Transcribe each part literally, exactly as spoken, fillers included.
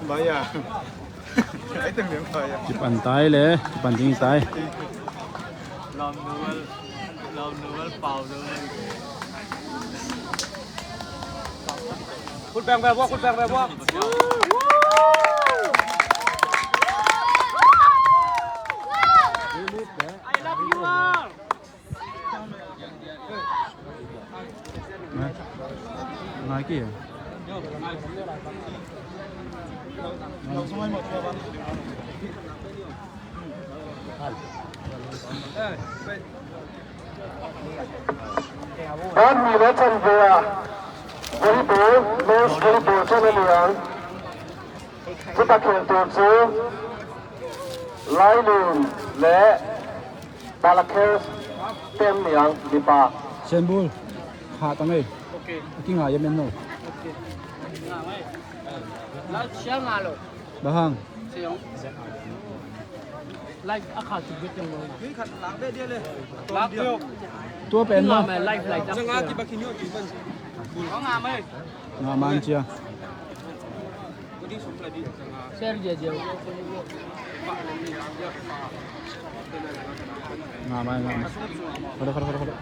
Maya. Ai, teng liang maya. Kipan tai le, kipan ding tai. Lawm nual, lawm nual, pau nual. Khut beng ve bua, khut beng ve bua. I love you all. Ngai kei. Ban mi le chan ve a volleyball, men's volleyball chan a liang. Tuta khel tur cu Lailun le Balakhel tem liang mipa. Senbul, kha tang ei. Ok. A kinga ya men no. Ok. Nga mai. Live siang nga lo. Bahang. Siang. Live a kha tu bet yang lo. Tua pen ma. Nga mai live live. Zanga ki bakin yo ki ban. Nga mai. Nga man cia. Nga mai, nga mai. Khodo, khodo, khodo, khodo.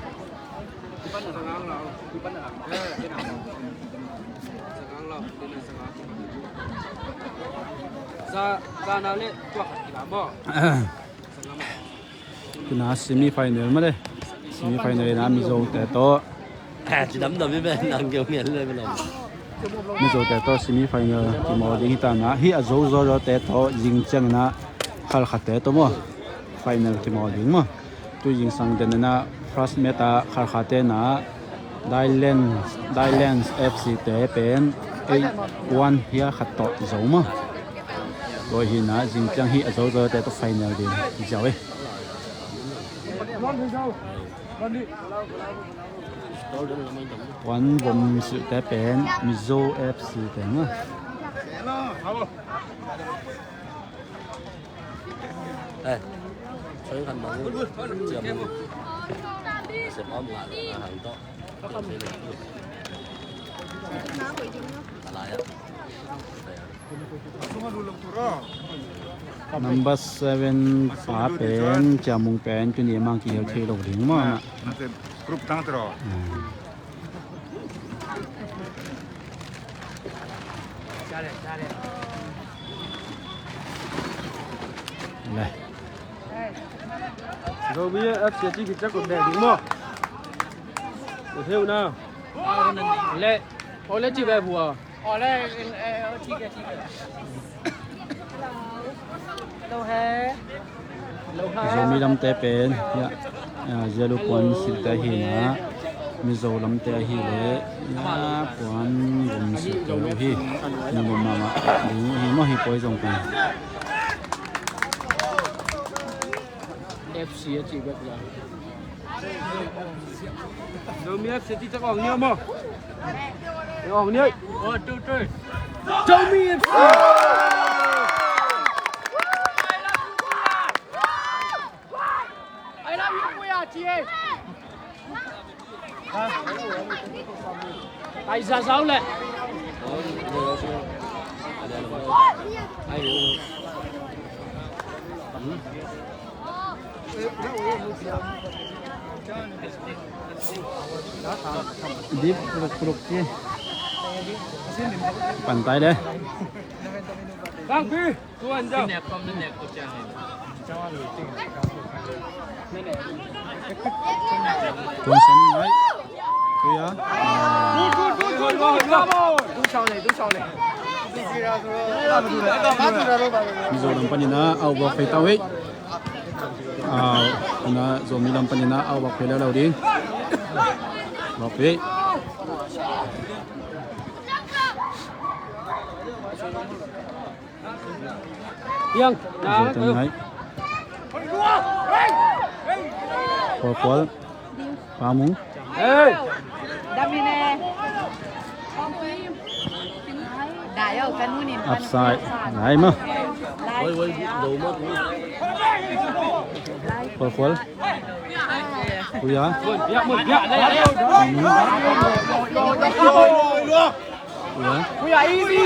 Za, za na le tua khat kila mo. Tuna semi final mah le. Semi final ina Mizo te tawh. Cidam dam i ben nang keu ngen le lo. Mizo te tawh semi final kimawl ding hi ta na. Hi a zo zo zo te tawh zing ciang ina Khalkha te tawh maw. Final kimawl ding maw. Tu zingsang den ina first match a Khalkha te na Dailands, Dailands F C te pen eight one hi a khat tawh zo maw. Tua hi na zing ciang hi a zo zo te tawh final ding hi ziau ei. Puan vom silhte pen Mizo F C te maw. Eh, soi khan bang. Siam. Siam om nga, nga hang to. Alaya. Number seven pa pen, Ciamung pen, tuni mang kihel thei lo ding maw. Group tang tero. Le. Zomi F C ci khit ciang kut dek ding maw? Kut heu na. Le. Ole ci ve bua. Ole, eh, eh, ठीक है, ठीक है। Hello, hai. Zomi lamte pen, ya, ya, Zialu puan silhte hi na, Mizo lamte ahi le, ya, puan vom silhte uh hi, ni mama, ding hi maw hi puai zong pen. F C a cih bek la. Zomi F C cih cak awng nia maw? Awng nia. One, two, three. Zomi F C. I love you, Kuya, ci ei. Ai za zau le. Dip puluk puluk ci. Pantai le. Bang pi. Tuan Sam ngai. Kuya. Mizo lam panin a au bawk phei tau ei. Au, na Zomi lam panin a au bawk phei lelo ding. Bawk phei. Yang. Zoten ngai. Kual kual. Pamung. Hey. Damine. Upside. Ngai ma. Kual kual. Kuya. Kuya. Kuya easy.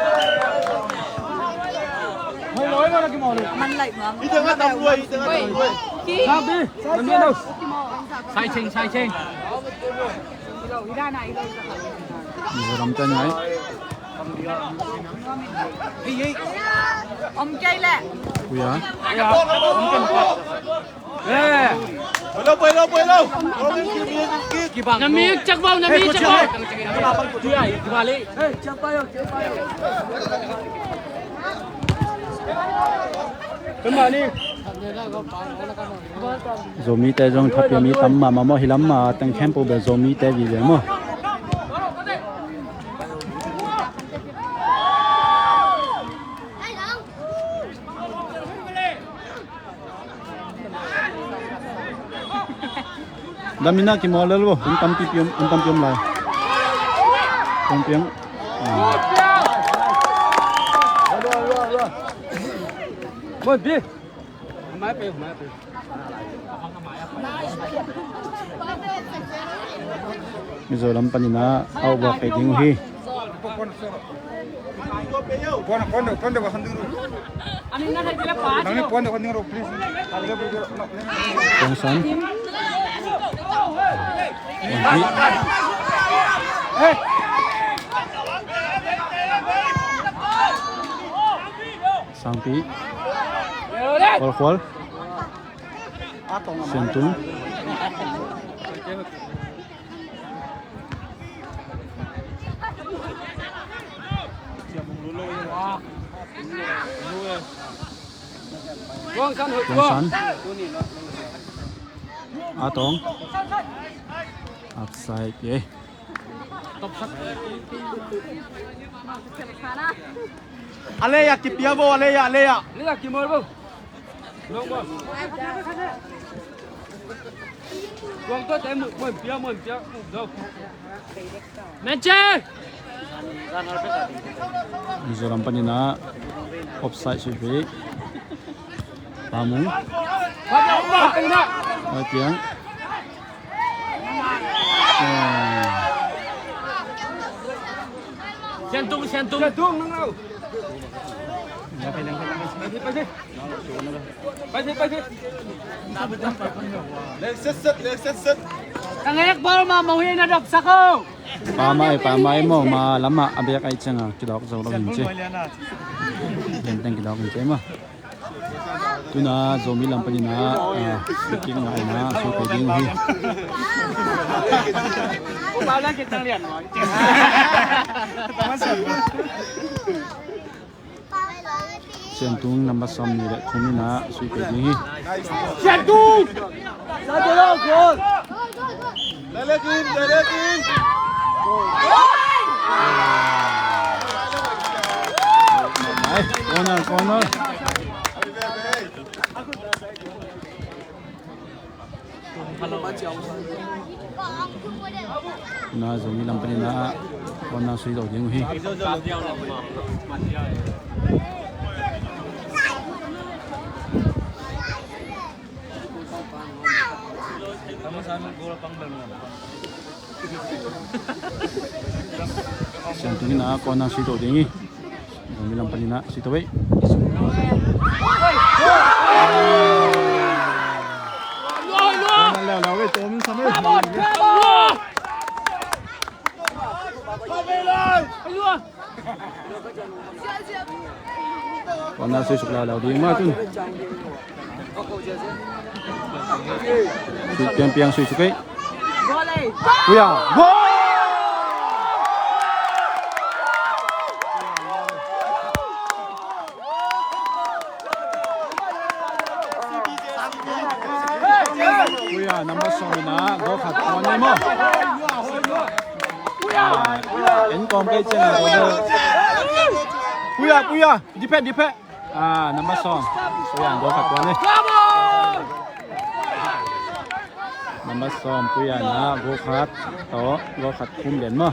Man laih nuam. Hi teng a tam lua, hi teng a tam lua. Sai ching, sai ching. Mizoram te ngai. Om kei leh. Kuya. Hello, hello, hello. Na mi cak bau, na mi cak bau. Kuya, kuya li. Zomite zong thapiak mi tam mahmah maw, hi lam ah teng khempeuh bel Zomite vive maw. Lam in ah kimawl lel vo. Hun tampi piom, hun tampi om lai. Hun piom. Mun pi. Mizoram panin ah a upvuak thei ding uh hi. Kongsan. Sangpi. Khualkhual. Siantung. Kongsan. A Tong. Upside, yeah. A lei ah kipia vo, a lei ah, a lei ah. Lei ah kimawl vo. Long ball. Tuang tua te mun, mun pia, mun pia. Menche! Mizoram panin ah offside sui sui. Pamung. Atiang. Siantung, siantung. Siantung, nang au. Pai si, pai si. Pai si, pai si. Leng setset, leng setset. Ka ngek ball mah mo hi na dopsak o. Pamai, pamai mo, ma lamah a biak ai cianga kidawk zo lo hin ci. Lenteng kidawk hin ci ma. Tuna Zomi lam panin ah, ah, free kick ngaihna sui pei ding uh hi. Siantung number sawm nih le thum in ah sui pei ding hi. Siantung! Corner, corner. Na Zomi lam panin ah corner sui zo ding uh hi. Siantung in ah corner sui zo ding hi. Zomi lam panin ah sui zo ei. Corner leuleu ei, tom in sam ei. Corner sui suk leuleu ding mah tun. Sui piangpiang sui suk ei. Puya, goal! Puya, number sawm in ah goal khat tuan ni maw. Ah, en kawm kei ciang ah goal. Puya, Puya, diphet, diphet. Ah, number sawm. Puya, goal khat tuan ni. Number sawm, Puya in ah goal khat tawh goal khat khum den maw.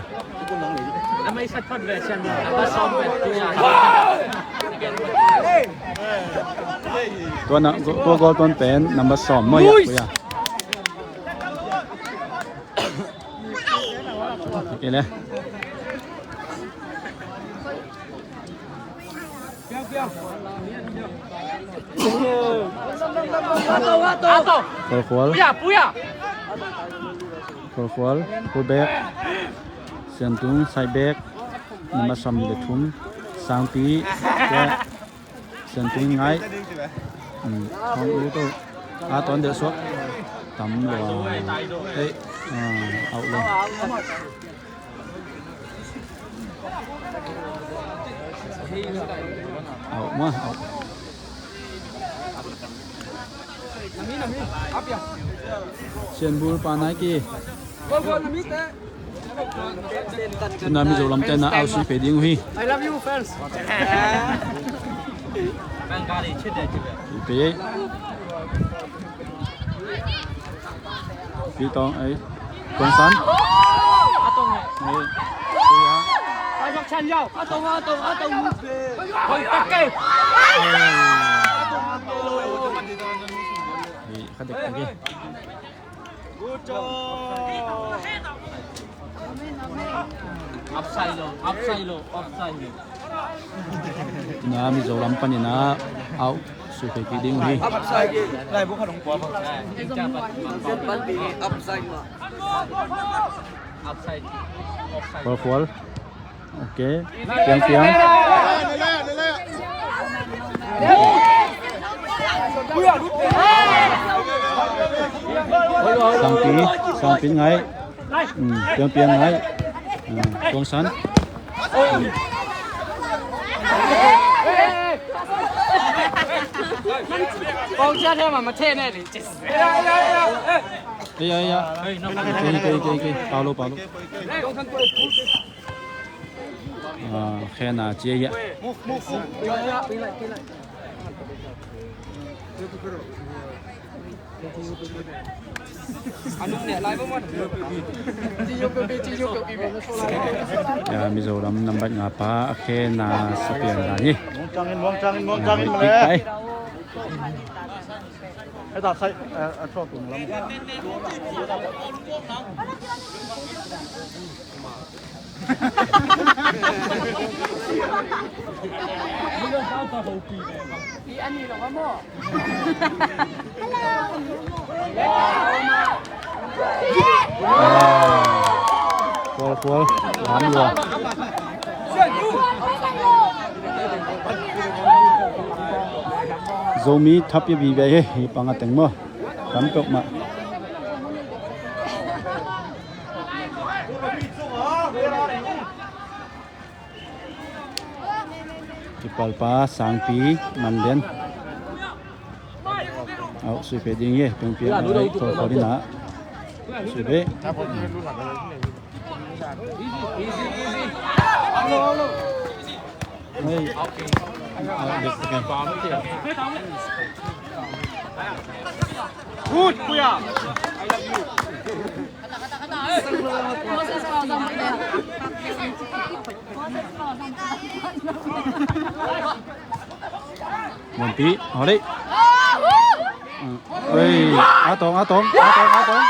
Tua na, tua goal tuan pen number sawm maw, ya, Puya. Okay le. Khualkhual. Khualkhual, fullback. Siantung, side back. Number sawmnih le thum. Sangpi. Siantung Ngai. Hmm, thong u tu. A ton deuh suak. Tam lua. Ei, ah, out lo. Au, ma, au. Sianbul pa nai ki. Tuna Mizo lamte na au sui pe ding uh hi. I love you, fans. Pe. Pi Tong, eh, Tuang San. Eh, Puya. Eh, khatek, khatek. Upside low, upside low, upside low. Tuna Mizo lam panin ah au sui pe kik ding uh hi. Upside. Upside. Khualkhual. Ok. Piang, piang. Sangpi, Sangpi ngai. Hmm, piang, piang ngai. Hmm, Tuang San. Hmm. Aya, aya. Kei, kei, kei, kei. Pau lo, pau lo. Ah, khen a cia hiah. Ya, Mizoram nambat nga pa a khen a sapian dan hi. Muangcangin, muangcangin, muangcangin. Ah, male. Heta khai a, a thaw tung lam. Khual, khual, lam lua. Zomi thapia vive hi, hi pang a teng maw. Tam peuhmah. Kipalpa Sangpi Manden. Au, sui pe ding ye, pengpi a ngai, khualkhual in ah. Sui pe. Hey. Good, Kuya. I love you. Muanpi, hawlei. Oi, a tong, a tong, a tong, a tong.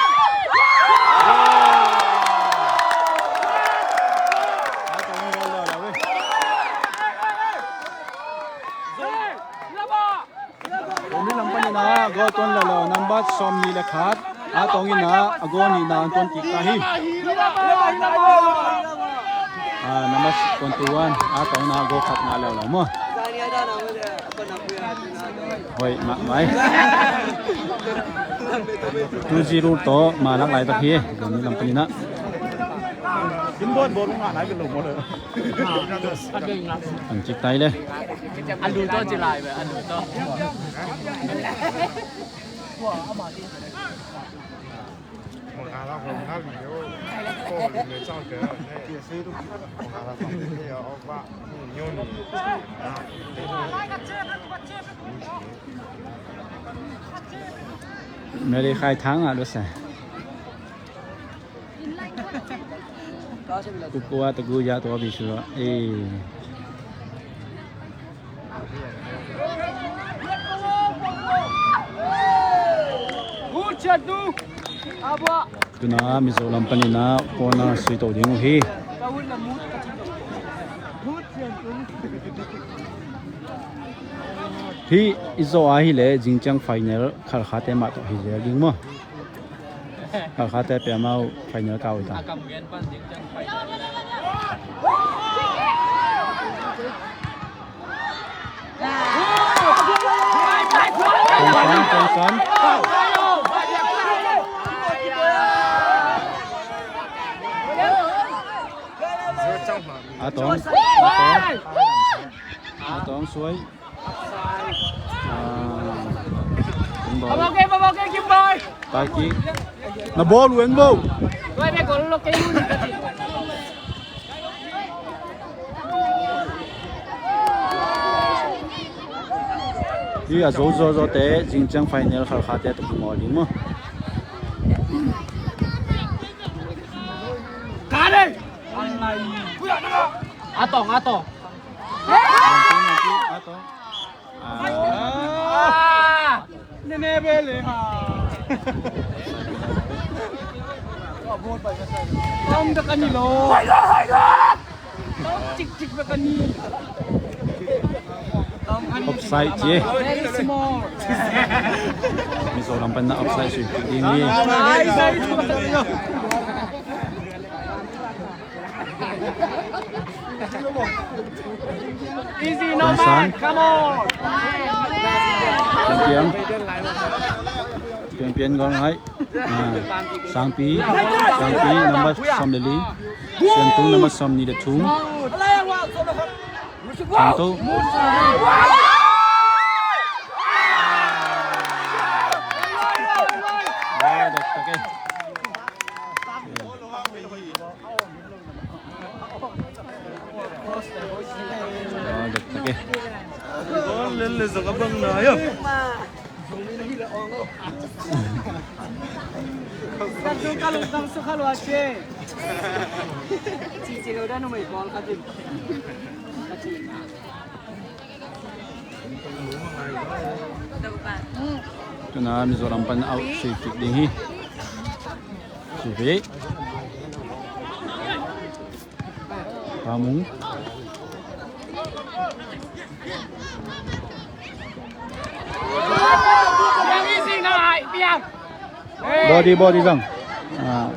Zomi lam panin ah goal tuan lolo, nambat sawmnih le khat. A tong in ah a goal nihna an tuan kik ta hi. Ah, nambat twenty-one, a tong in ah goal khat ngah lolo maw. Hoih mahmah hi. Two zero tawh malak laitak hi. Zomi lam panin ah an cik tai le. Mary khai thang ah lusa. Kukua tagu ya tua bisu. Eh. Tuna Mizo lam panin ah corner sui to ding uh hi. Hih i zawh a hileh zingciang final Khalkhate mah tawh hi zel ding maw? Khalkhate pia amau final kau hi ta. Tongsan, tongsan. A tong, a tong. A tong suai. Ah, en ball. Taiki. Na ball uh en ball. Hi a zo zo zo te zingciang final Khalkhate tuk maw ding maw? Atong, atong. Atong. Ah. Nene bele ha. Tam da kani lo. Tik tik da kani. Offside ci. Very small. Mizo lam pan na offside sui ding hi. Easy, no man, come on. Pian pian. Pian pian gol ngai. Ah, Sangpi, Sangpi number sawm le li. Siantung number sawm nih le thum. Siantung. Ah, dek tak eh. Ah, dek tak eh. Gol lel le zong a bang na ya. Ka tu ka lungtang sukha lua ce. Cici lo da numei ball ka din. Tuna Mizoram pan out sui kik ding hi. Sui kik. Pamung. Body, body zang. Ah.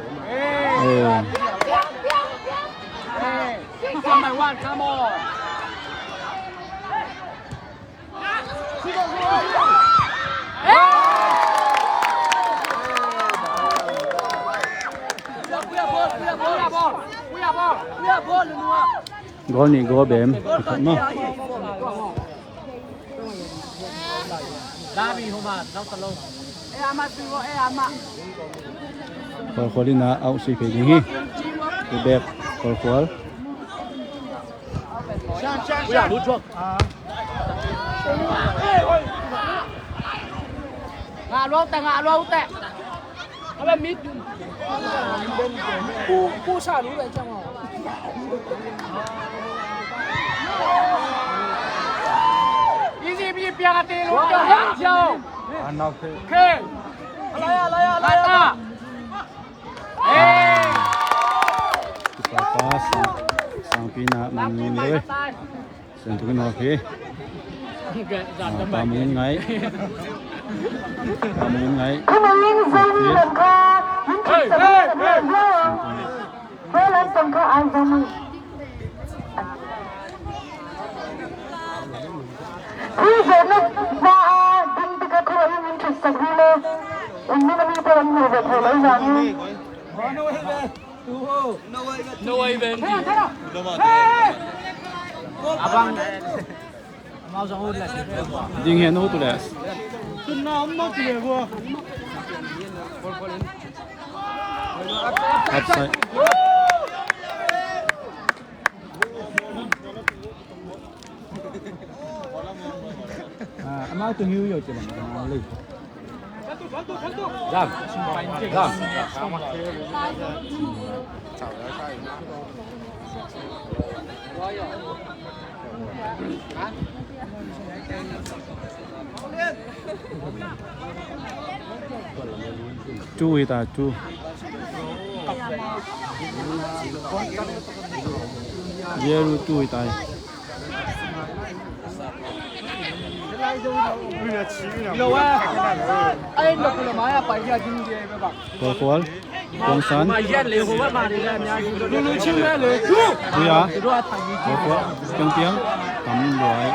Eh. Come on. Gol nih gol bem. Khualkhual in a out sui phei ding hi. Bek Khualkhual. Ngah lua uh teh, ngah lua uh teh. Pu, pu sa lua uh teh ciang. Easy, easy, piang a ti lua uh teh. Anau khe. Khe. Alai, alai, alai. Kipa pa sang, sang pina man le. Sen tu kino khi. Pamun ngai. Pamun ngai. Hey, hey, hey. Well, I'm some guy I don't know. Zonu ba a ding tika thu in in thutsak hi le. In ni mani pa in ni ve thei lai zang hi. No way, Ben. Abang. Ding hian no tu le. Offside. Ah, amau tu hiu yo cila. Zam. Zam. Two hi ta, two. Zero two hi ta. Lo a. Ai, lo kula maya pa ya jing dia ba. Kual kual. Tuang San. Tuya. Kual kual. Tiang tiang. Tam luai.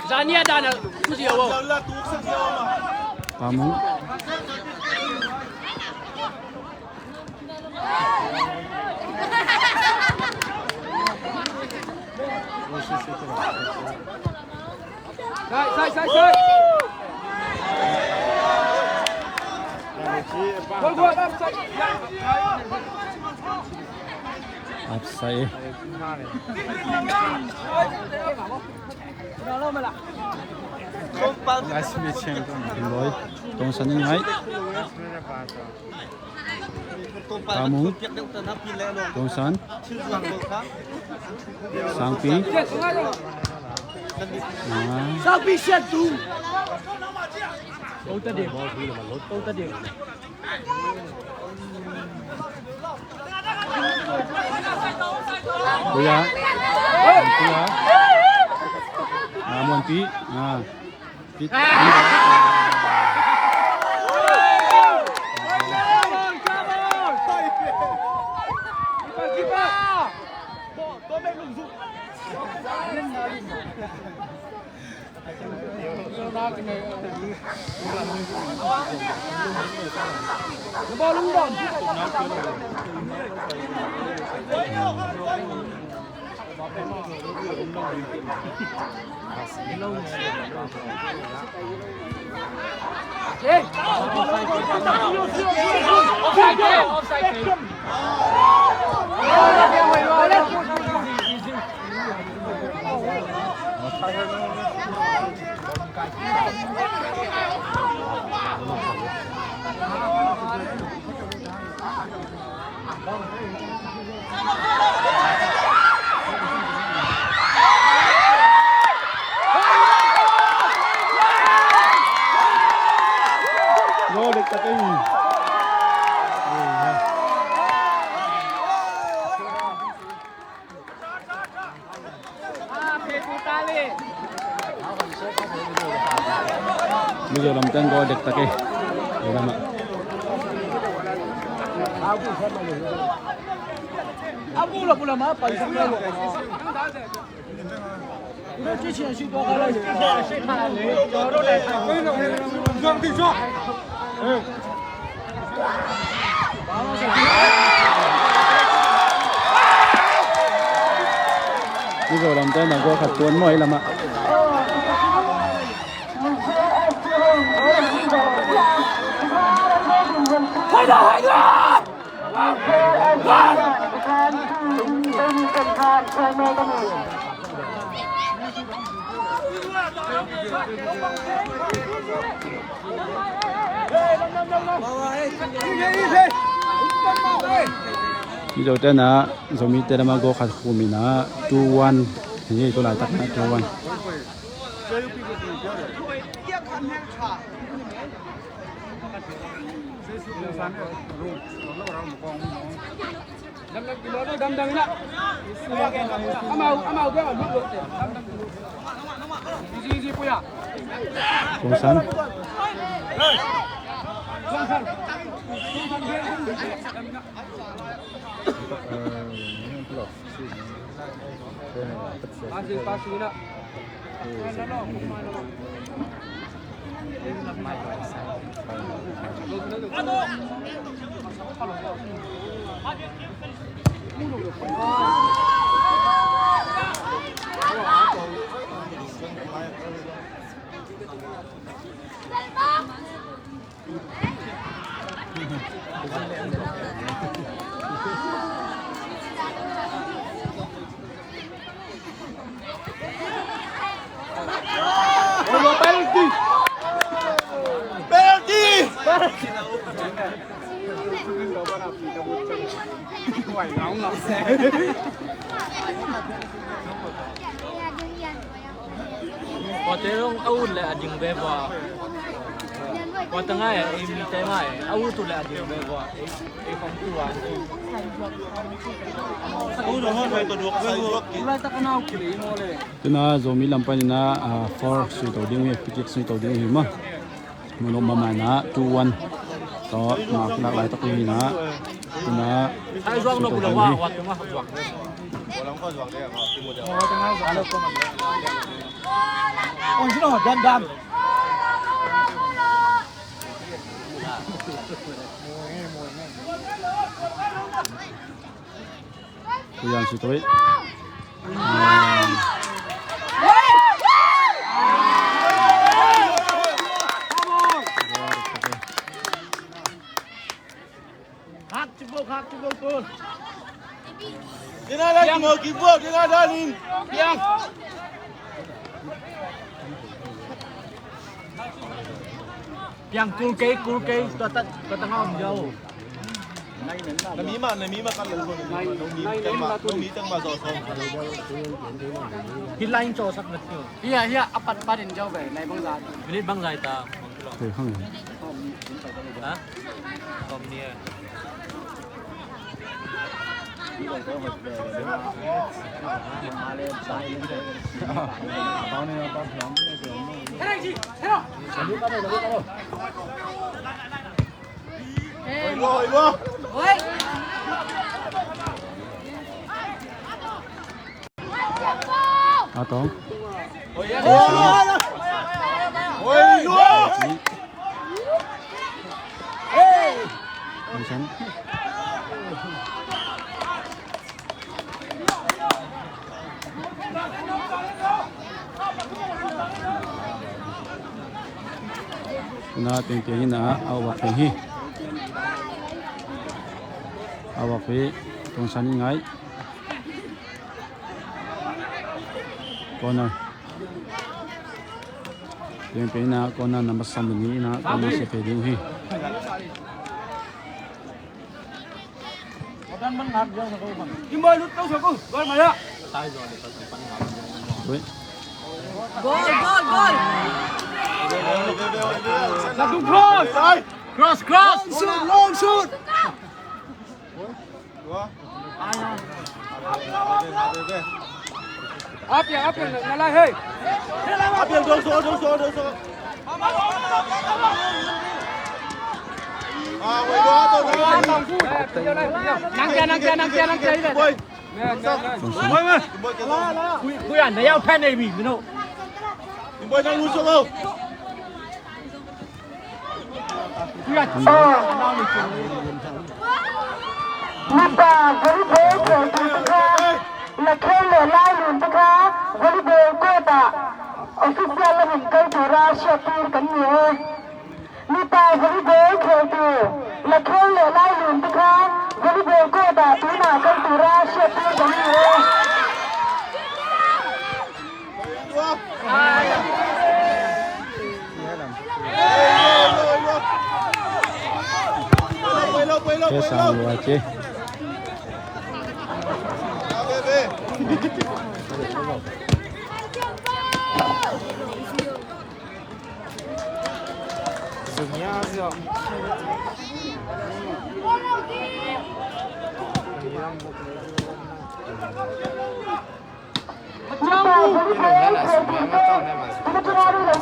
Zania dana kuzi awo. Kamu. Sai, sai, sai, sai. Gol, gol, offside. Offside. Last match, Tuang San in ngai. Kamung. Tuang San. Sangpi. Ah. Sangpi siat tu. Kuya. Kuya. Ah, Muanpi. Ah. Goal dektak ei. Mizo lamten goal dektak ei. Ei lamah. Mizo lamte na goal khat tuan maw ei lamah. Mizo tena Zomi te lama goal khat khum ina two one. Hei tu laitak na two one. Kongsan. Penalty! Penalty! Kuate zong a ut leh a ding ve vua. Kuate ngai, ei mite ngai, a ut uh leh a ding ve vua. Ei, ei khong tu a. Tuna Zomi lam panin ah, ah, foul sui to ding uh hi, free kick sui to ding uh hi mah. Mun uh mah manin ah two one tawh mark lak laitak uh hi in ah, tuna sui to ding uh hi. Kuyan si Tui. Hak cibuk, hak cibuk, Tun. Dina dah, cibuk, cibuk, dina dah, Nin. Piang. Piang kul kei, kul kei, tua ta, tua ta ngam jau. Na mi mah, na mi mah kan lo. Na mi teng mah, na mi teng mah zo zo. Hi line cho sak na tio. Hia, hia, a pat pat in jau ve, nai bang zai. Minute bang zai ta. Hei, hang. Ha? Kom ni. A tong. Tuna tengteng in a, a wak hi. A wak hi, Tongsan in ngai. Corner. Tengteng in a, corner number seven in a, corner sia pe ding hi. Ui. Gol, gol, gol. Satu cross. Cross, cross. Long shoot, long shoot. Apiang, apiang, na lai, hei. Apiang, dong so, dong so, dong so. Nang kia, nang kia, nang kia, nang kia, hei. Boy. Boy, boy. Kuya, na yau pen, eh, mi, mi no. Boy, nang lu so lo. Mipa volleyball khel tu te kha, lakhel le lailun te kha, volleyball court ah official lamin kal tura siatur kan ni e. Mipa volleyball khel tu, lakhel le lailun te kha, volleyball court ah tuna kal tura siatur kan ni e. Ke sang lua ci.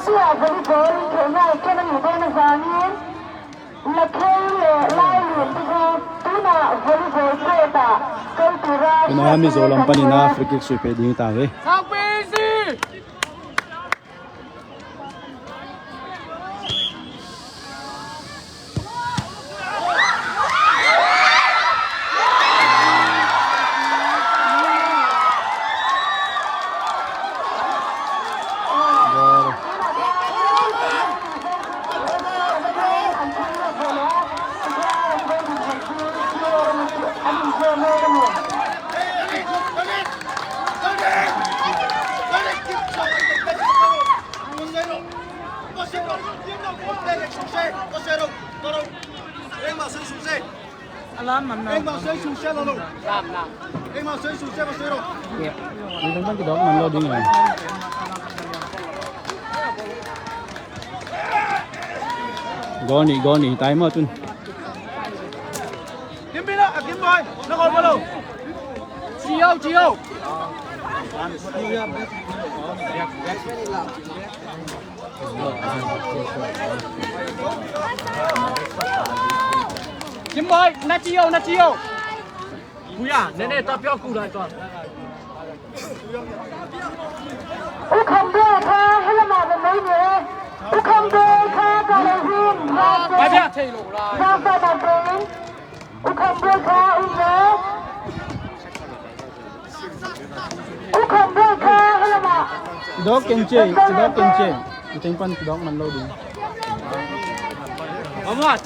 Tua volleyball in kei ngai kei na ni dong na zangin, na kei le lai lin ding hi, tuna volleyball court ah kal tura. Tuna Mizo lam panin a free kick sui peh ding ta ve. Alam man na. Eng ma sei su sia lo lo. Lam, lam. Eng ma sei su sia ma sei lo. Ni tang tang kidawk man lo ding e. Goal nih, goal nih, tai maw tun. Kim Pi na, a Kim Boy, na goal ma lo. Ci Yo, Ci Yo. Kim Boy, na Ci Yo, na Ci Yo. Kuya, nene, ta pyo ku lai to. U Kham Boy kha, hela ma ba mai ne. U Kham Boy kha, ka le hin. Ba bia thei lo lai. Ba ba ba ba. U Kham Boy kha, um ne. U Kham Boy kha, hela ma. Dawk keng ci, dawk keng ci. I teng pan dawk man lo ding. Amat.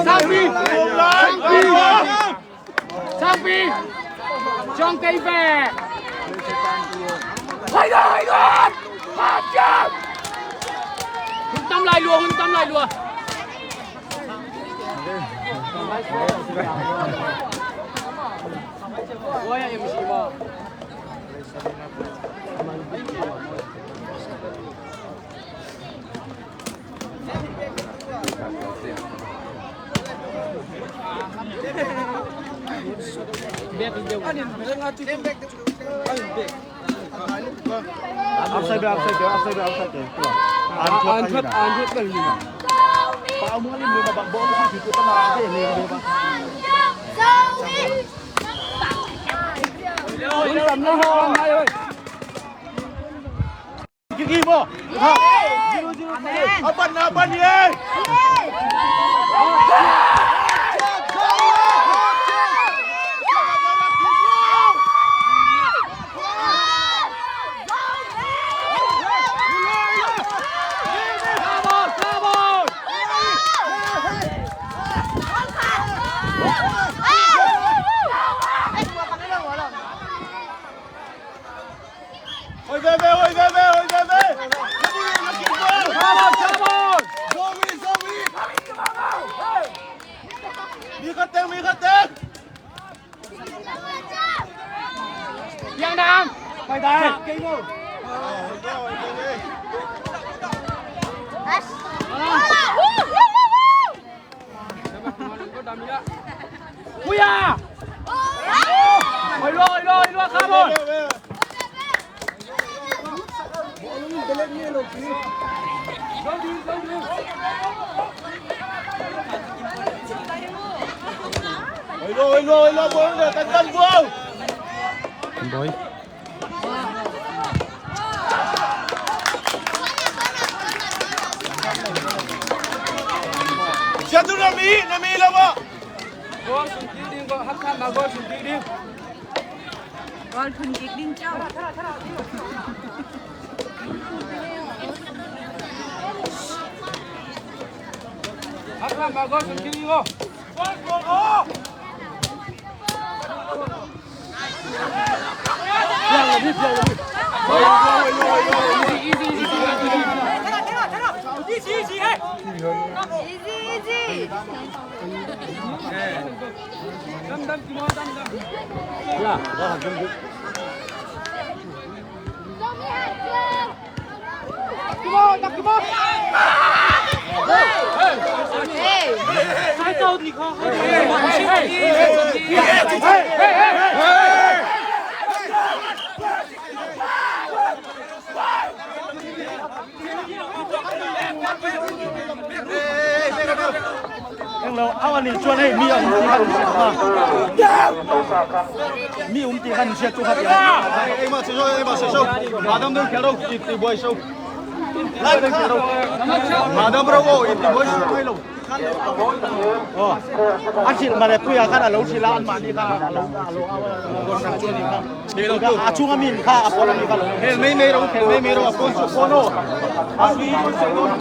Sangpi! Sangpi! Sangpi! Sangpi! Sangpi! Hai dai, hai dai! Hai dai! Hun tam lai lua, hun tam lai lua. Oi, M C ma. Outside bel, outside bel, outside bel, outside bel. An thuat, an thuat bel ni. Pa mu ni mu ba ba bo si tu ta na de ni de ba. Ui, tam na ho, ngai oi. Kiki mo. Ha. Amen. Apan na apan ye. Hoi veve, hoi veve, hoi veve. Come on, come on. Zoe, Zoe. Mi khat teng, mi khat teng. Piang dam. Pai dai. Kei no. Puya! Oi lo, oi lo, oi lo, come on! Oi lo, oi lo, oi lo, ball le, tan tan ball. Boy. Siatu na mi, na mi lo ba. Goal sung kik ding, goal, half time ah goal sung kik ding. Goal sung kik ding ciau. Half time ah goal sung kik ding, goal. Eng lo, aw, a nih cuan hei, mi a um ti khan siat ma. Mi um ti khan siat cu khat. Ei, ei, ma, session, ei, ma, session. Madam dong khel ro, it ti buai so. Madam dong khel ro. Madam ro, oh, it ti buai so, hai lo. Oh. A silh mah le pui a khan a lo silh a, anmah nih kha a lo, a lo, a lo, a lo, a lo, a lo. A chung a min kha a pawl a min kha lo. Khel meimei ro, khel meimei ro, a pawn su pawn aw. A sui pawn su pawn.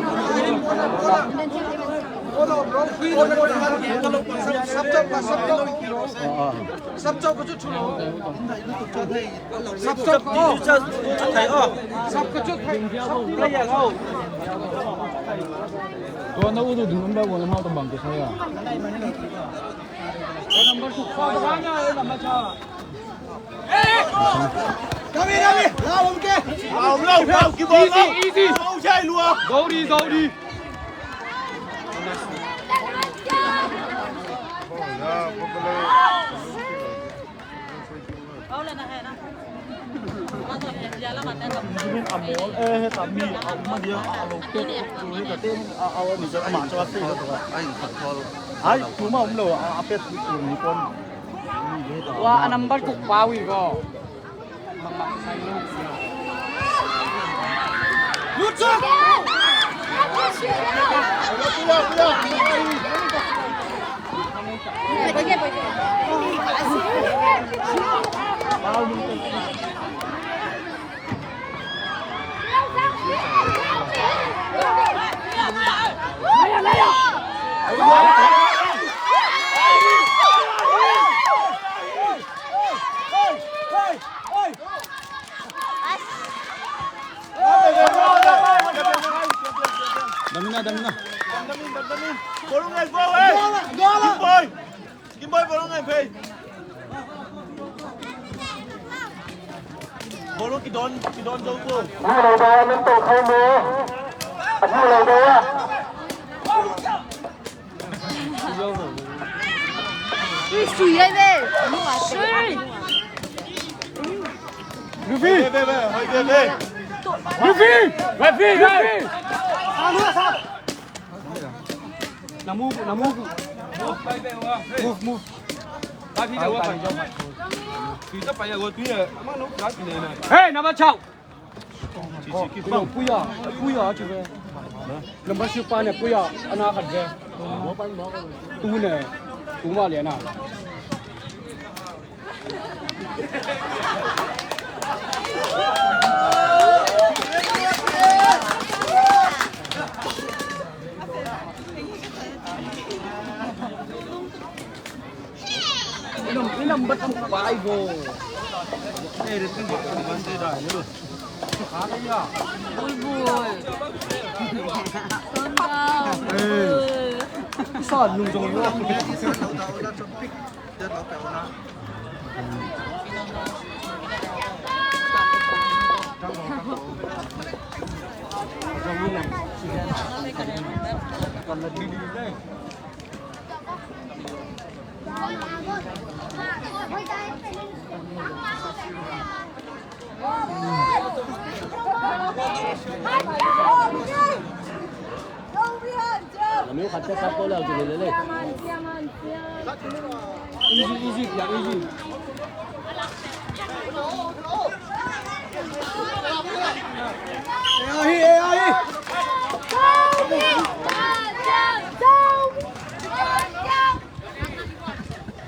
Sap chauh ka cu thu lo. Sap chauh ka aw. Sap ka cu thei. Sap ka cu thei. Tua na utu ding um bak ua na mau tabang ka sai a. Number six. Dami, dami. Lau om ke. Lau om lo, lau ki bawm lo. Easy, easy. Zo jai lua. Zo di, zo di. Ai, tuma om lo, a, a pet tu ni kon. Tua a number kuk pau hi ko. Damina, damina. Bawlung ngai bo, eh. Goal, goal. Kim Boy. Kim Boy, bawlung ngai phei. Bawlung kidon, kidon zo bo. Mu lo ba, lam to khai mo. Mu lo ba. Sui ai ve. Sui. Luffy! Luffy! Luffy! Luffy! Na move, na move. Move, move. Hey, number chau. Pui a, pui a, ci ve. Number six pa ne, pui a, a na khat ve. Tu ne, tu ma lian a. Inam, inam bat tuk pai go. Bui bui. Son down. Sa nung jong lo.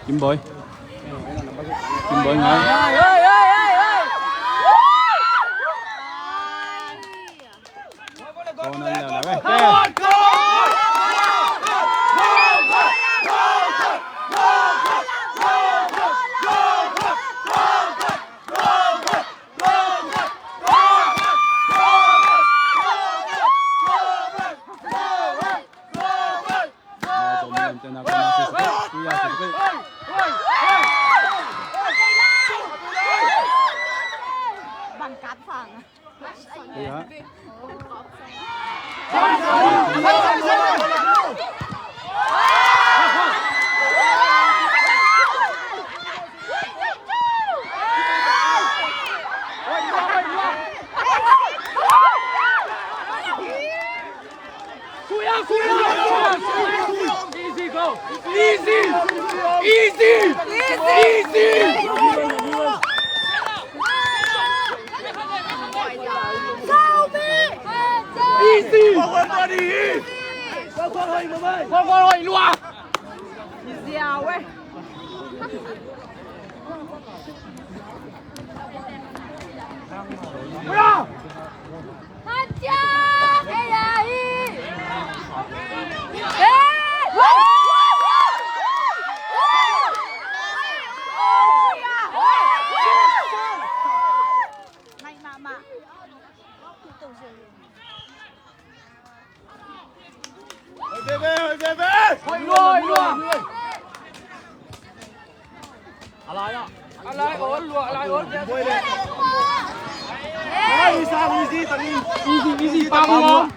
Kim Boy. Kim Boy ngai. Corner leo leo eh. Easy, go. Easy. Easy. Easy. Easy. Easy. Easy, easy, pa mu.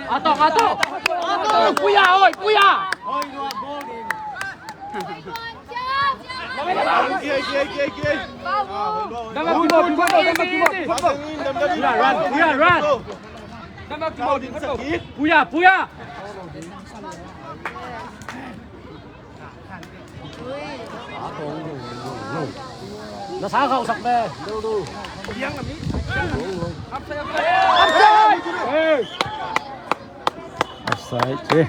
Atok, atok. Puya, oi, puya. Puya, puya. Na sa khauh sak le. Offside, eh.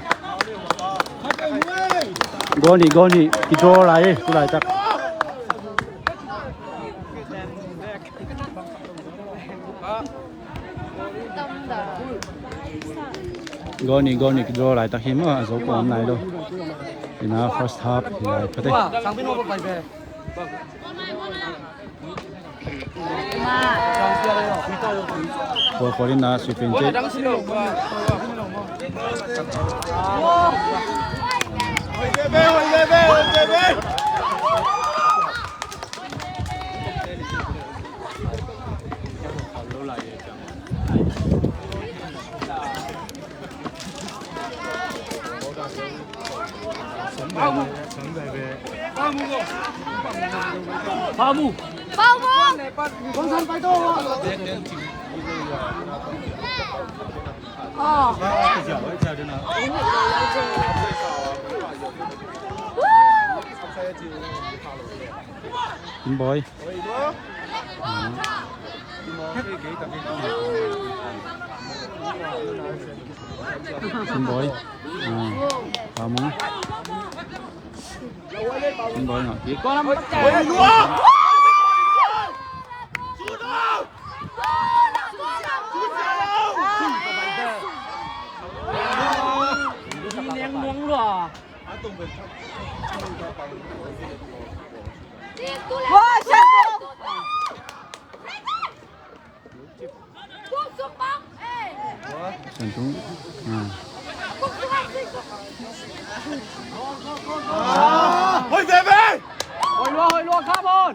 Goal nih, goal nih. Kidraw lai, eh. Tulaitak. Goal nih, goal nih, kidraw laitak hi maw, a zo pawm lai lo. Ina first half hi lai phate. Pawl pawl ina sweeping te. Kim Boy. Kim Boy. Ah, pa mu. Kim Boy ngah kik. Shan Tung. Ah. Hoih veve! Hoih lua, hoih lua, come on!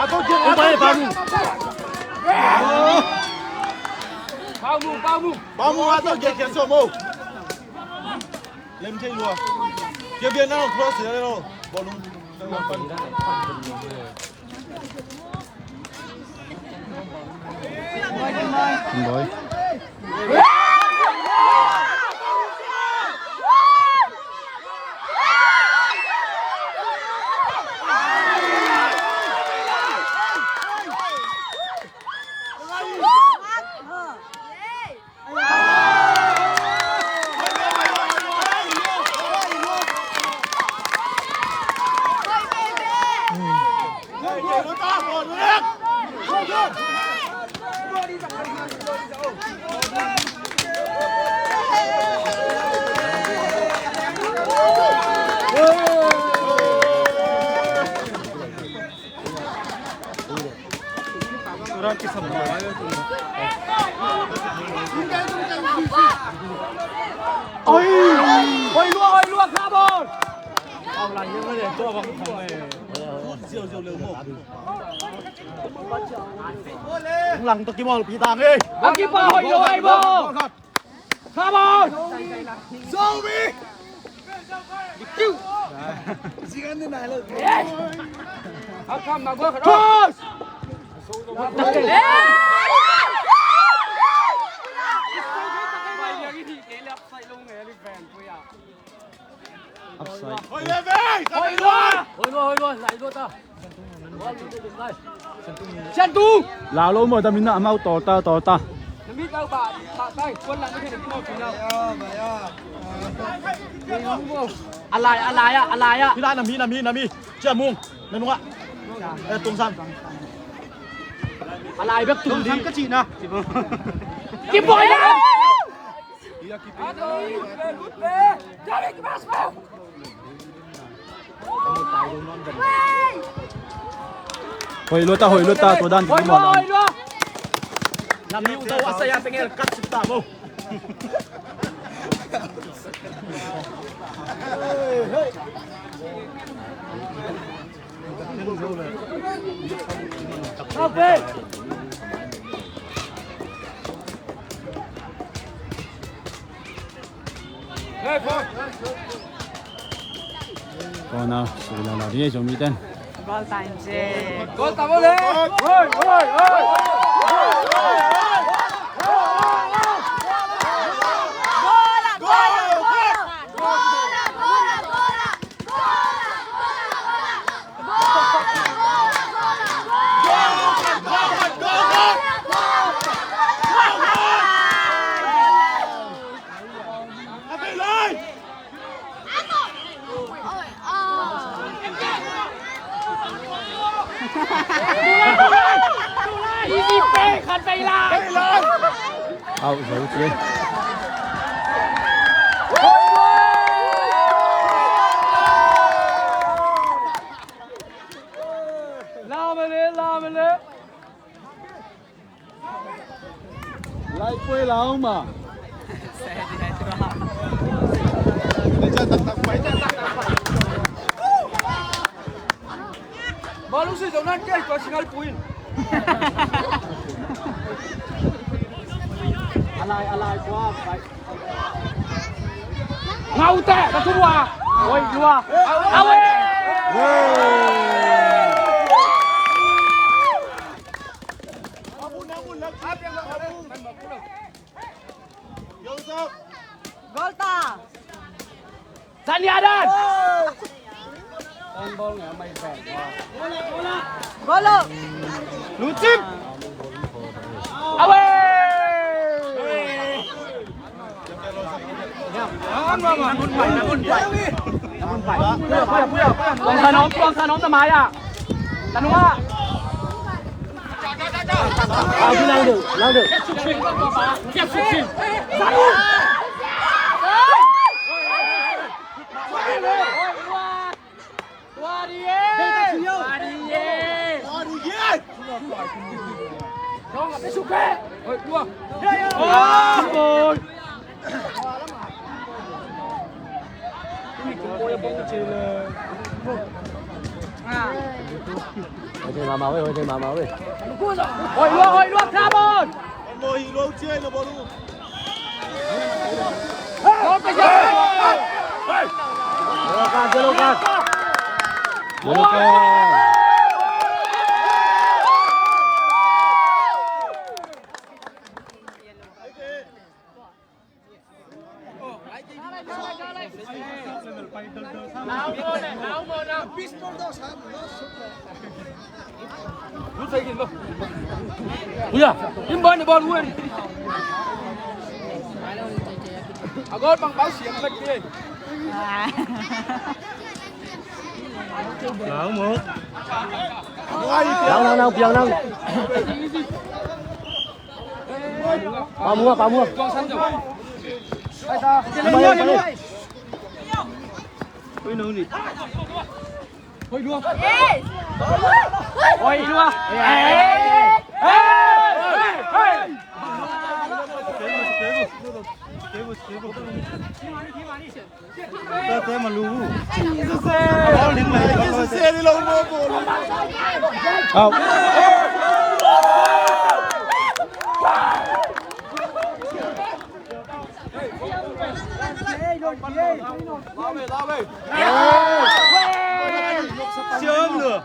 Atu jing, atu jing. Paumu, paumu. Paumu, atu jing, jing somo. Lem thei lua. Ke bian na cross le lo. Bawlung. Boy. Oi! Oi, lua, oi, lua, come on! Lang tawh kimawl pi tang e. A kipa hoih lo ai maw? Come on! Zoe! Toss! Upside. Hoih lua, hoih lua, lai lua ta. Sian tu. Lau lo maw, ta min na amau tawl ta, tawl ta. A lai, a lai ah, a lai ah. Hi lai, nam hi, nam hi, nam hi. Cia mung. Na nungah. Eh, Tung San. A lai bek Tung San ka cihna. Kibuai na. Hoih lua ta, hoih lua ta, tua dan. Hoih lua, hoih lua. Nam ni u tau a saya tengel kat suk ta bo. Corner, sui la la ding, Zomi ten. Goal time, Jack. Goal time, ole. Oi, oi, oi. Out, zo ci. Lau mah le, lau mah le. Lai puai lau mah. Malu si zo nan kei tua singal puin. Alai, alai, tua pai. Ngau te, ka tua. Oi, tua. Awe. Goal ta. Sani adan. Goal lo. Lucim. Awe. Tuang Sanom, Tuang Sanom na mai ah. Tanung ah. Au, lang deuh, lang deuh. Hoi thei mahmah ve, hoi thei mahmah ve. Hoi lua, hoi lua, come on! Uya, in bawlin, bawlin. A gol bang bang siam bek ni. Nang, nang, nang, piang nang. Pa mua, pa mua. Oi, no ni. Oi, lua. Oi, lua. Tete malu. Au. Siam lua.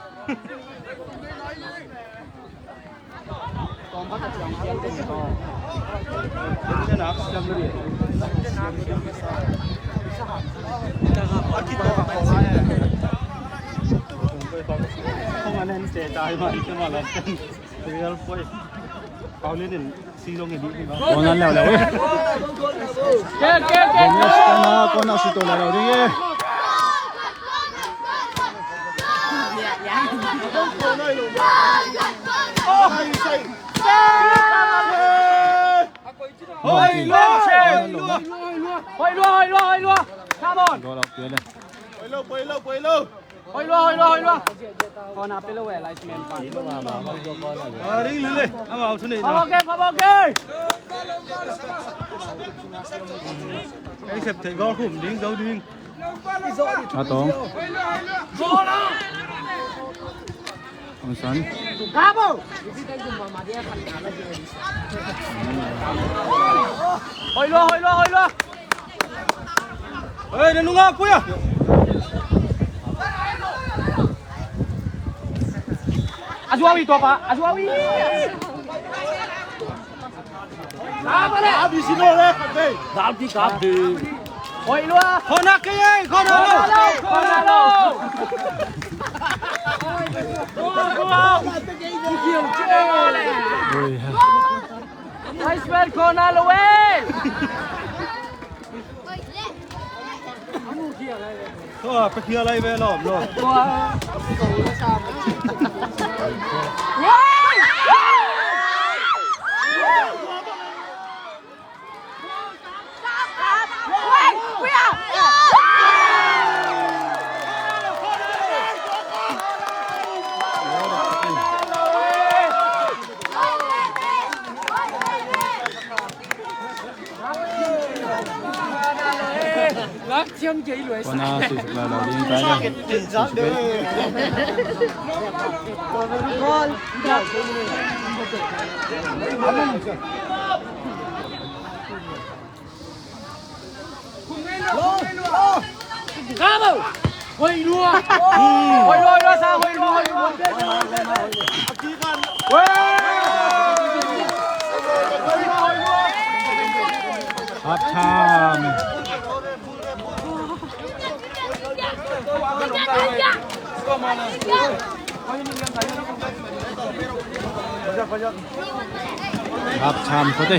Corner leuleu e. Corner, corner sut to leuleu ding e. Hoi lua, hoi lua, hoi lua, hoi lua, hoi lua. Come on. Goal out, Pia le. Hoi lua, hoi lua, hoi lua. Hoi lua, hoi lua, hoi lua. Corner pe lo e, linesman pa. Ah, ding le le. Amau thu nei na. Pha bawk e, pha bawk e. Ei sep thei goal khum ding, zo ding. A tong. Hong San. Hoi lua, hoi lua, hoi lua. Hei, na nunga pui a. A zuau i tua pa, a zuau i. Dal ki kap ding. Hoi lua. Khona kei ei, khona lo. Khona lo. Nice well, khona lo ei. Tua, pe khia lai ve lawm lo. Kona sisuk la lo ding ta le. Hoi lua. Hoi lua, hoi lua, sa, hoi lua, hoi lua. Half time. Half time ko te.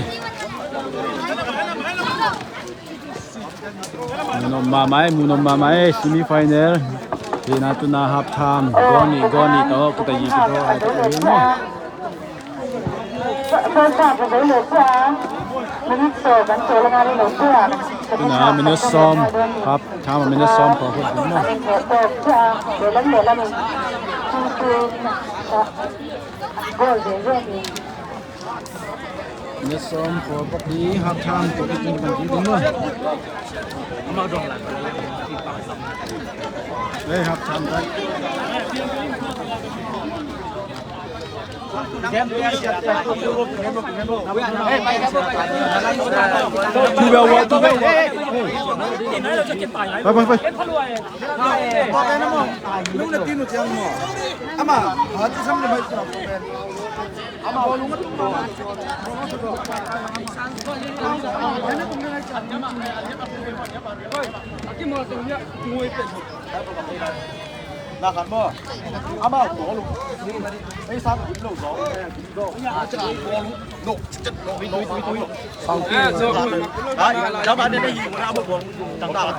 Munom mahmah e, munom mahmah e, semi final. Hi na, tu na half time, goal nih, goal nih tawh, kuta yi kito ai tawh. Tu na minute sawm, half time minute sawm, khawl khut ding maw. Minute sawm, khawl khut ding, half time, khawl khut ding, khawl khut ding maw. Amau dong la. Hei, half time time. Bye, bye, bye. Na khat maw? Amau bawl uh. Ei, sang dim lo zaw. No, no, no, no, no. Sang dim. Ai, jam a ne ne hi, na mo bawl. Tang ta la.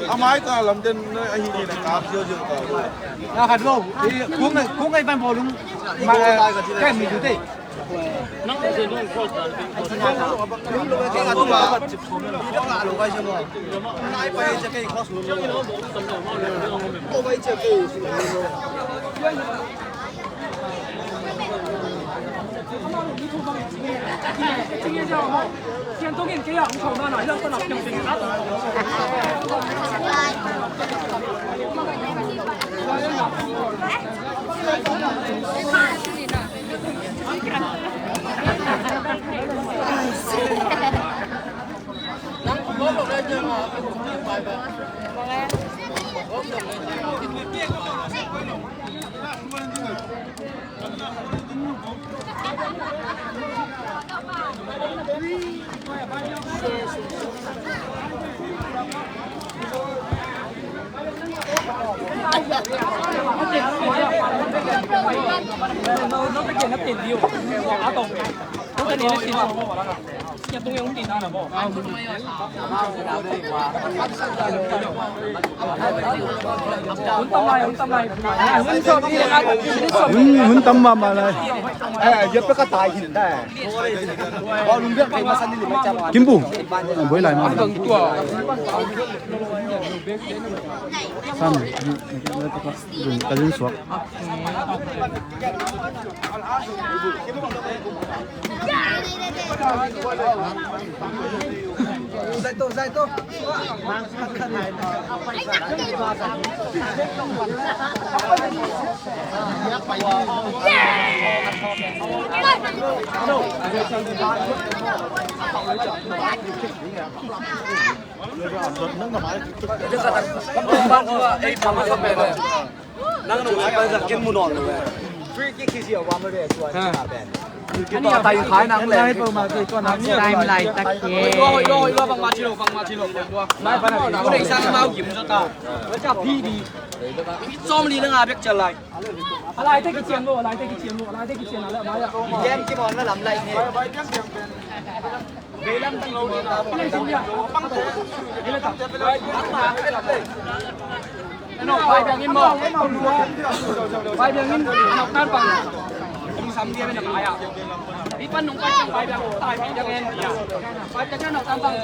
A mai ta lam den a hi ni na kap zio zio ta. Na khat lo. Kung ngai, kung ngai ban bawl lung. Ma, eh, kem mi du te. Hun, hun tam mahmah lai. Eh, ya pe ka tai hin ta. Kim Bu. Ah, buai lai mah. San. Ka zin suak. Nang nung ai pa sa kin mu nawn lo. Free kick hi sia wa ma de tua pen. Tua tai khai nang le. Time laitak hi. Sawm li le nga bek cial lai. A lai te kician lo, a lai te kician lo, a lai te kician lo, a lai. Game ki mon la lam lai ni. Bai biang in maw? Bai biang in, nong tan bang. Ong sam dia bang ai a. Ipan nong pai bang bai biang tai biang in. Bai biang in nong tan bang.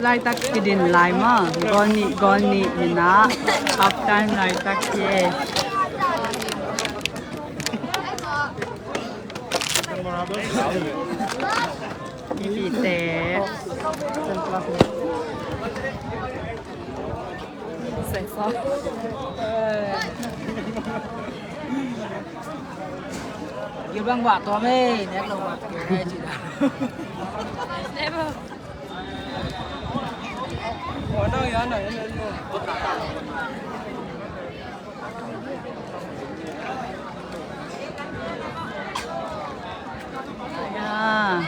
Laitak kidin lai maw, goal nih, goal nih hi na, half time laitak hi e. Mipite. Gilbang wah tua mei, nek lo wah tua mei, cina. Ya.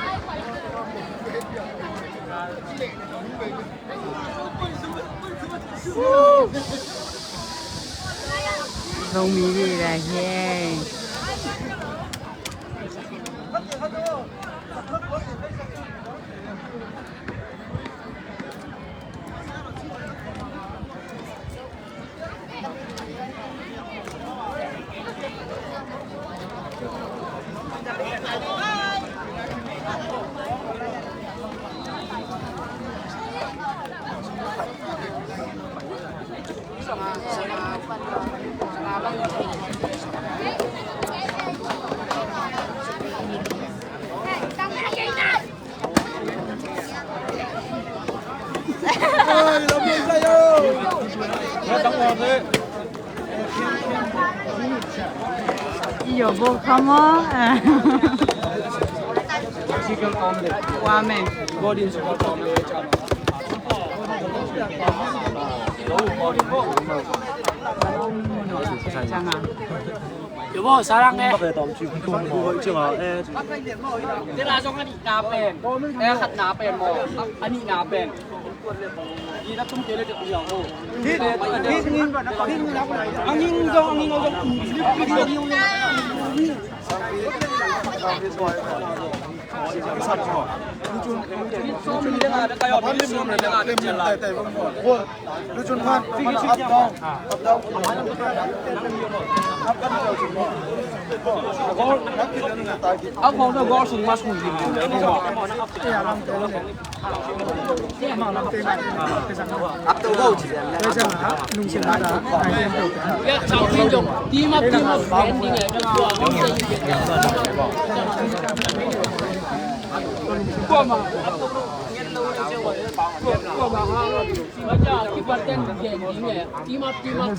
Zomi hi lai hi. Yo, bo, come on. Chicken omelette. Ramen. Golden chicken omelette. Yo, bo, sarang eh. Tena zong a nihna pen. Eh, khatna pen maw. A nihna pen.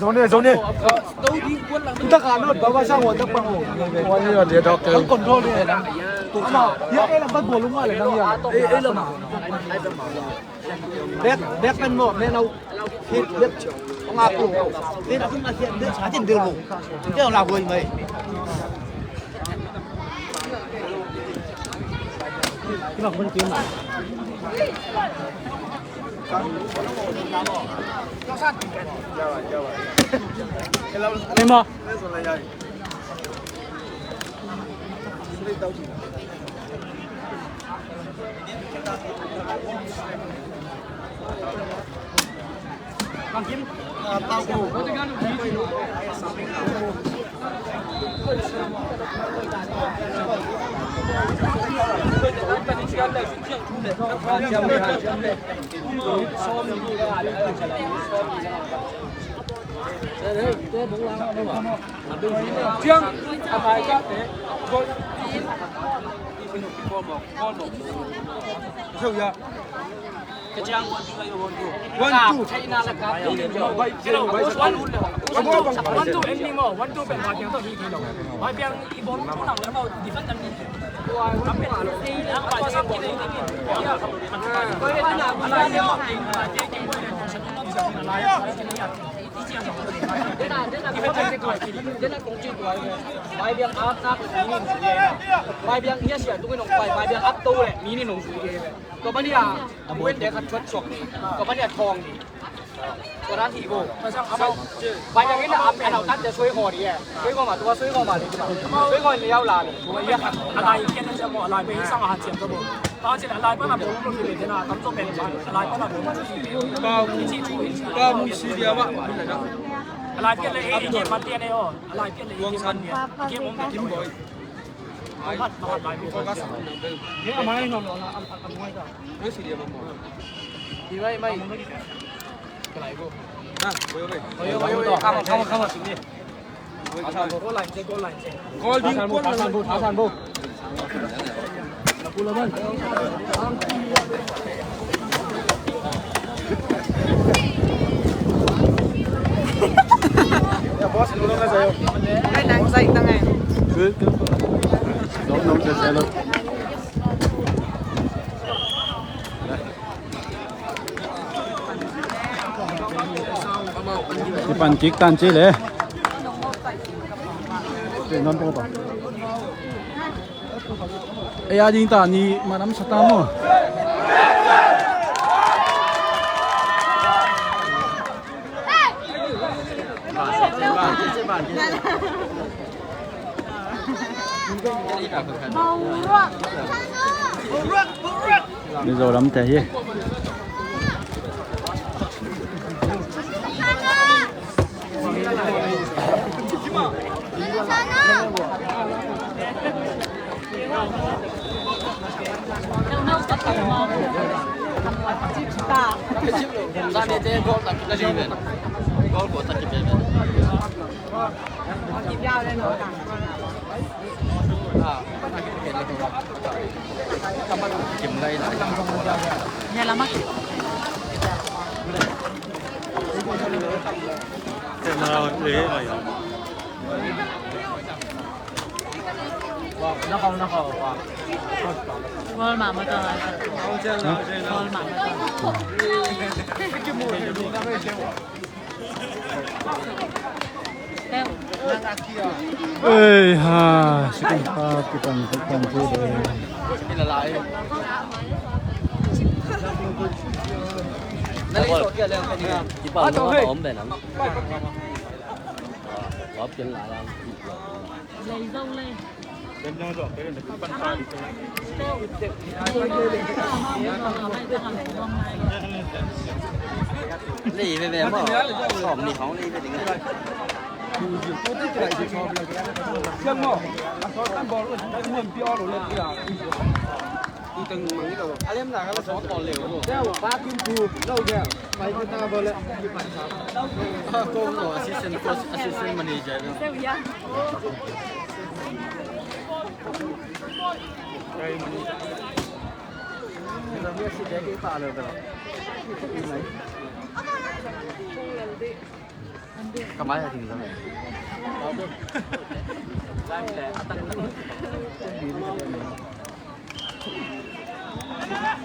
Zone, zone. Ang control ni na. Ama, ya, eh, lambat bol nga le nang ya. Eh, eh, lambat. Bek, bek pen mo, men au. Hit, bek. Ong apu. Bek apu ma hit, bek sa tin dil mo. Te ong la goi mai. Kima kun kima. Kima. Ciang a bai ka te. Ciang. One, two. One, two, and ni mo. One, two pen bai piang to hi thei lo. Bai piang i bom tu nang le mo. Defend kan ni. Bai biang ap nak, mi nin sui e. Bai biang hia sia, tu nong bai, bai biang ap to le, mi nin nong sui e. Tua bania, a buen de khat chuat sok. Tua bania thong ni. Tua dan hi bo. Bai biang ina ap, anau tat de sui ko ni e. Sui ko ma, tua sui ko ma le. Sui ko ni yau la le. Tua ia khat. A lai kian na sia mo, a lai pe sang a hat siam to bo. Tang cin a lai pan a bawm lo hi ve te na, tam tawh pen cin a lai pan a bawm lo hi ve. Pau, Pau Mung Si dia mah. A lai pian le ei, ei, ei, mat pian le aw. A lai pian le ei, ei, mat pian. Ei, ei, om pian. Kim Boy. Mat, mat, mat, mat. Focus. Ei, a mai no, no, a, a, a mai ta. Ei, si dia mah. Ei, mai, mai. Ka lai go. Na, go, go. Go, go, go, go. Come on, come on, come on. Goal ding, goal ding. Kai nang zai tang ai. Kipan kik tan ci le. Ei, a ding ta ni manam sa ta maw. Mizo lamte hi. Goal mah mah tawh. Goal mah mah tawh. Ei ha, second half kipan kipan tu de. Kipa lo ma om be nam. Op ken la la. Assistant coach, assistant manager.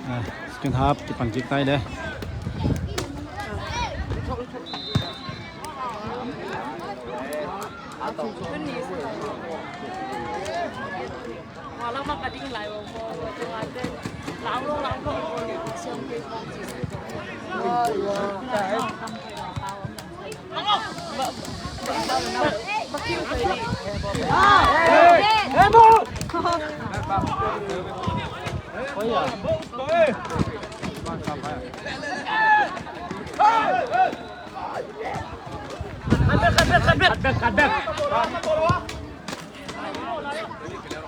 Ah, second half kipan kik ta hi le.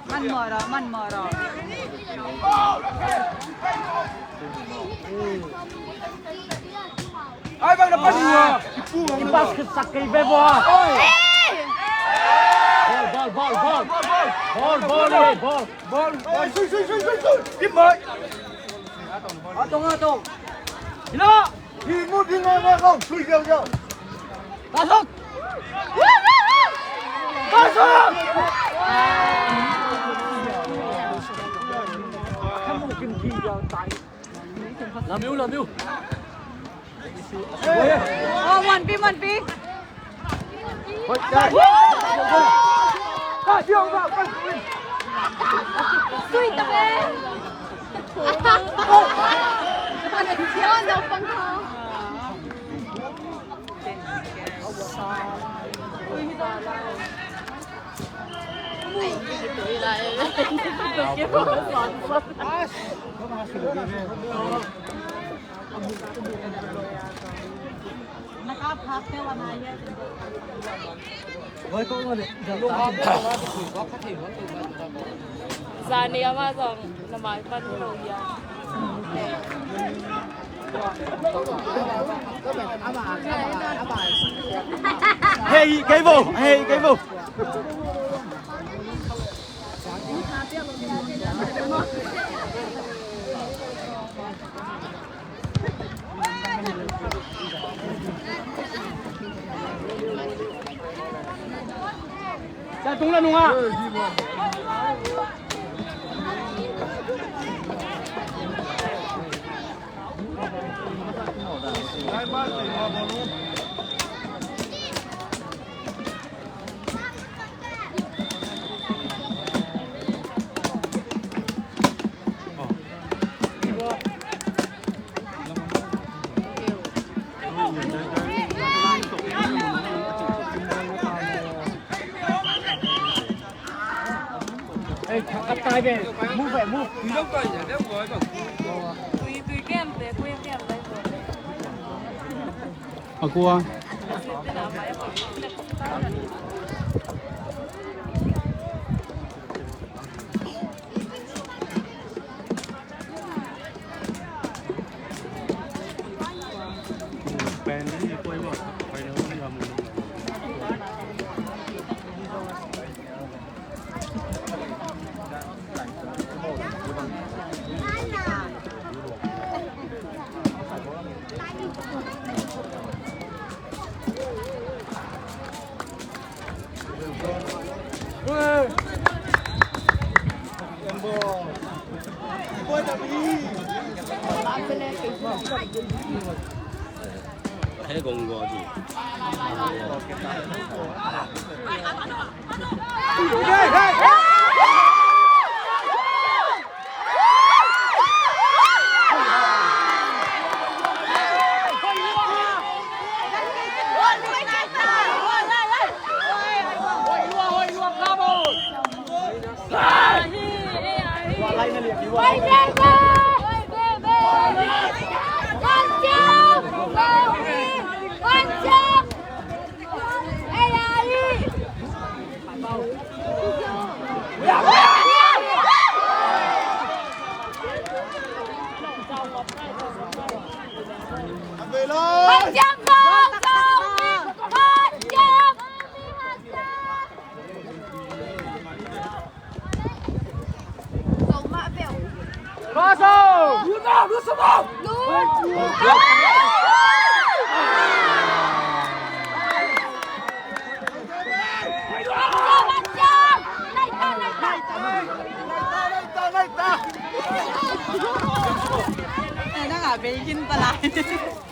Man mawh rawh, man mawh rawh. Ai, bang na pan ni wa. Kipas ka sak kei ve bua. Ball, ball, ball, ball. Ball, ball, ball. Ball. Ai, sui, sui, sui, sui, sui. Kim mai. Atong, atong. Ina. Hi mu ding ngai ngai kong, sui kiau kiau. Pasok! Pasok! Lam yu, lam yu. Oh, one P, one P. Zani ama zong na mai pan lo ya. Hey, kei bo, hey, kei bo. Sa tung la nung ah. Hey, cut, cut, tie, man. Move, man, move. A kua.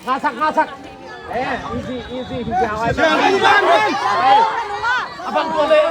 Ngasa, ngasa. Eh, easy, easy. Abang boleh.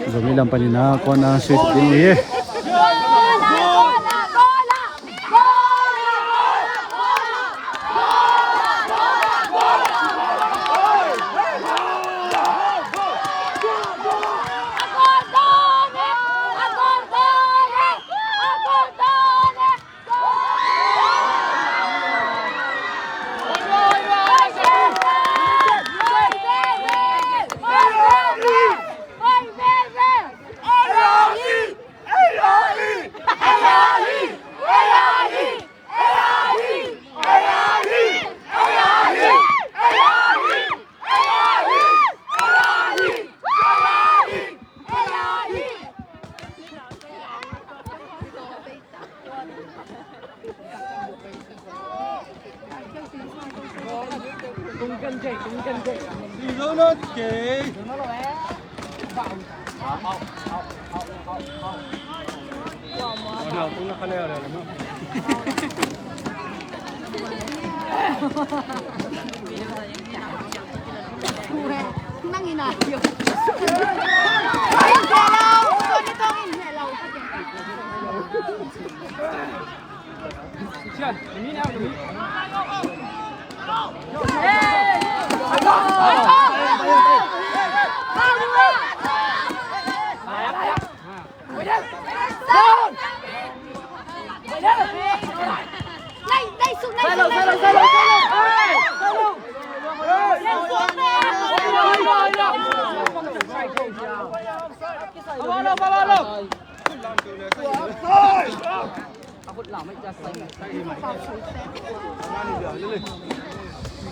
Zomi lam panin a corner sweep ding uh hi.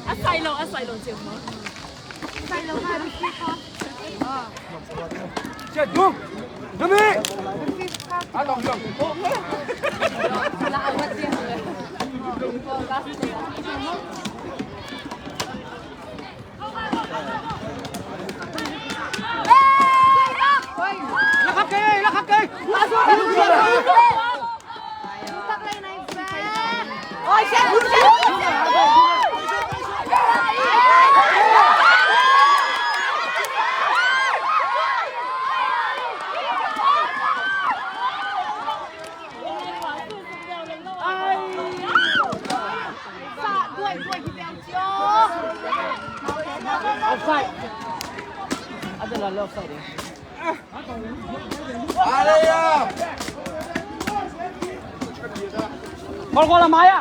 A sai lo, a sai lo, ciang maw. Sai lo, ha, lu si ko. Ciang dung. Dung mi. Offside. Ada lah offside eh. Gol, gol lah, Maya.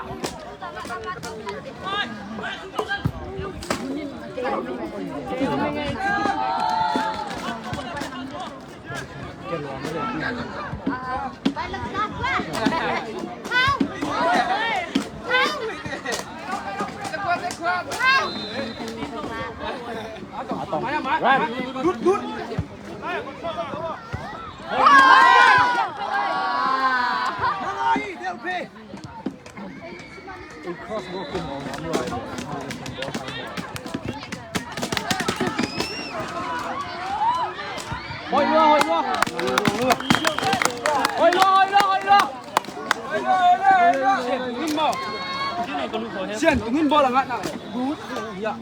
Hoih lua, hoih lua. Hoih lua, hoih lua, hoih lua. Sian tungin ball a ngatna. Lut. Ya.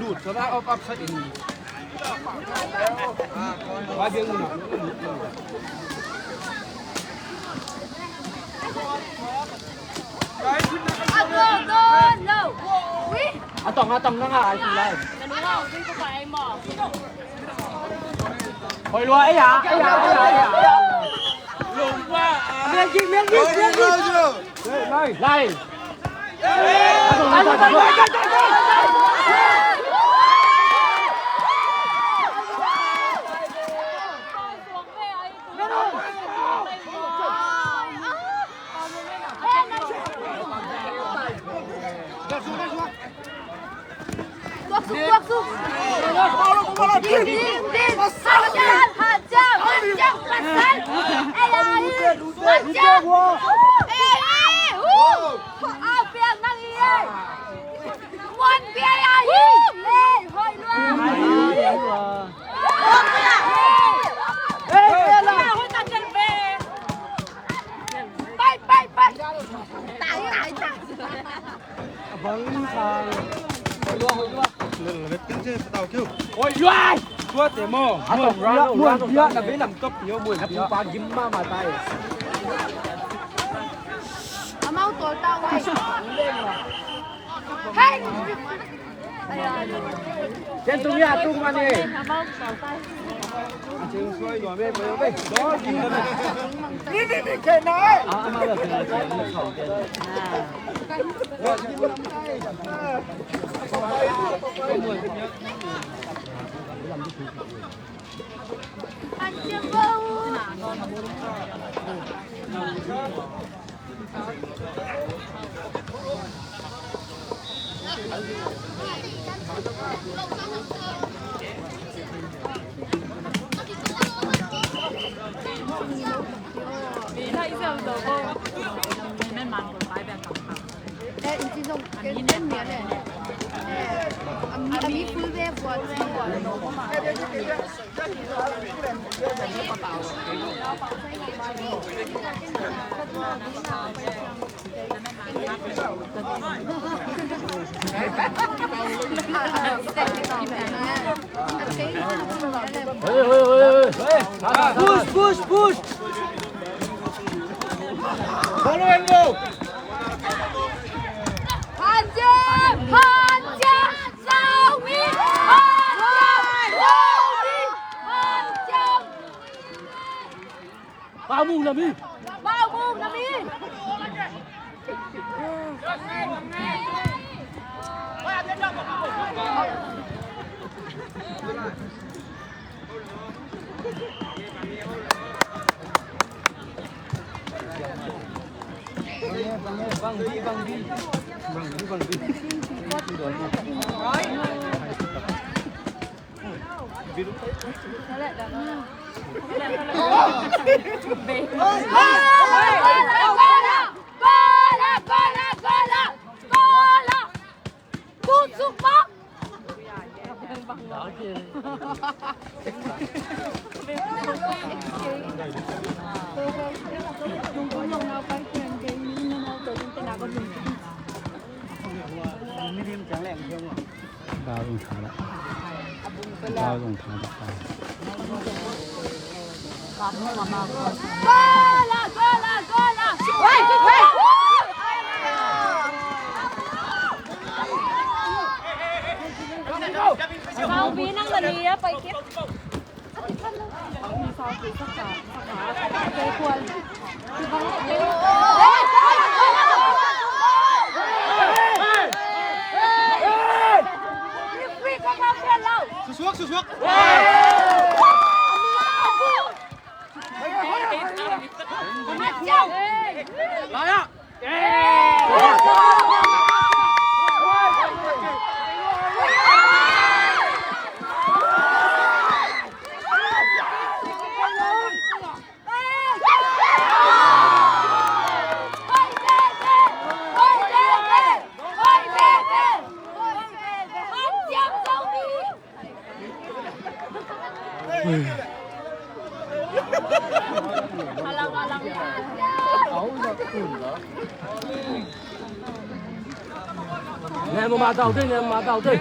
Lut. So that up upside in. A tong, a tong na nga ai tu lai. Hoih lua, eh, ah, eh, ah, eh, ah, eh, ah. Magic, magic, magic. Lai. Tuak suk, tuak suk. Ding, ding, ding. Hajar, hajar, pasal. Ai, ai. Hajar. Ai, ai. Uh. Au, piang nang i, eh. Wan piang ai. Eh, hoih lua. Pai, pai, pai. Tai, tai, tai. Hoih lua, hoih lua. Hoih lua. Tua te maw. Muan bia, muan bia, na vei lam top pia, muan bia. Pa gim mama tai. Amau tol tau ai. Hei. Ken tung ya tung mani. Ni, ni, ni, ken na. Push, push, push. Follow and go. Hanjam, hanjam, Zomi, hanjam, Zomi, hanjam. Pau mung na mi. Pau mung na mi. Bang bi, bang bi. Bang bi, bang bi. Dau zong tha dah. Dau zong tha dah. Goal ah, goal ah, goal ah! Wait, wait! Kau bi nang na lia, pai kip. Susuak, susuak. Nè, mu ma tau ding, nè, mu ma tau ding.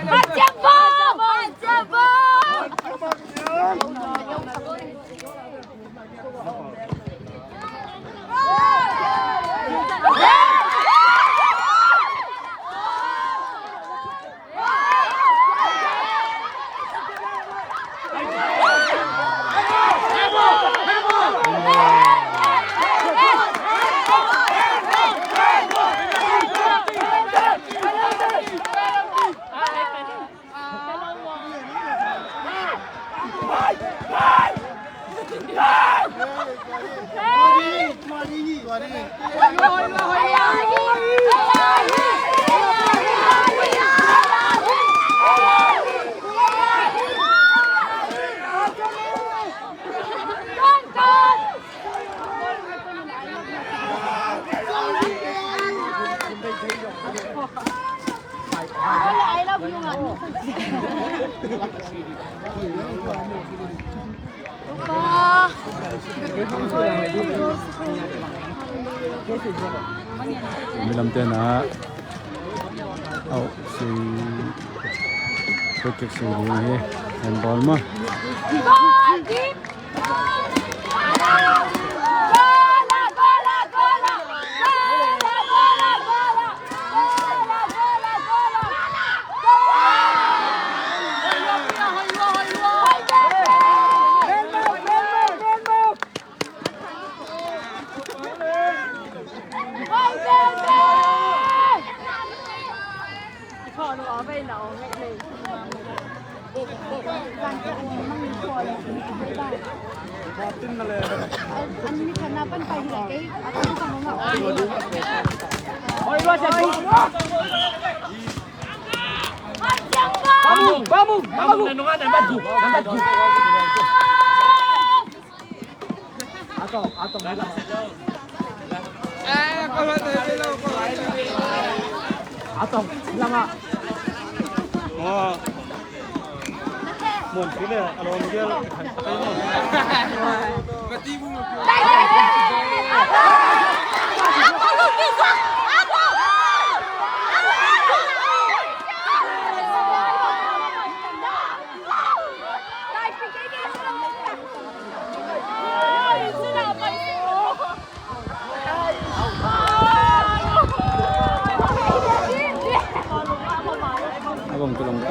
Milam te na au si, free kick si ni, handball ma. Bangun, bangun, bangun. Atong, atong. Atong, langa. Oh. Mun kile, alon kile. A bang tulang ta.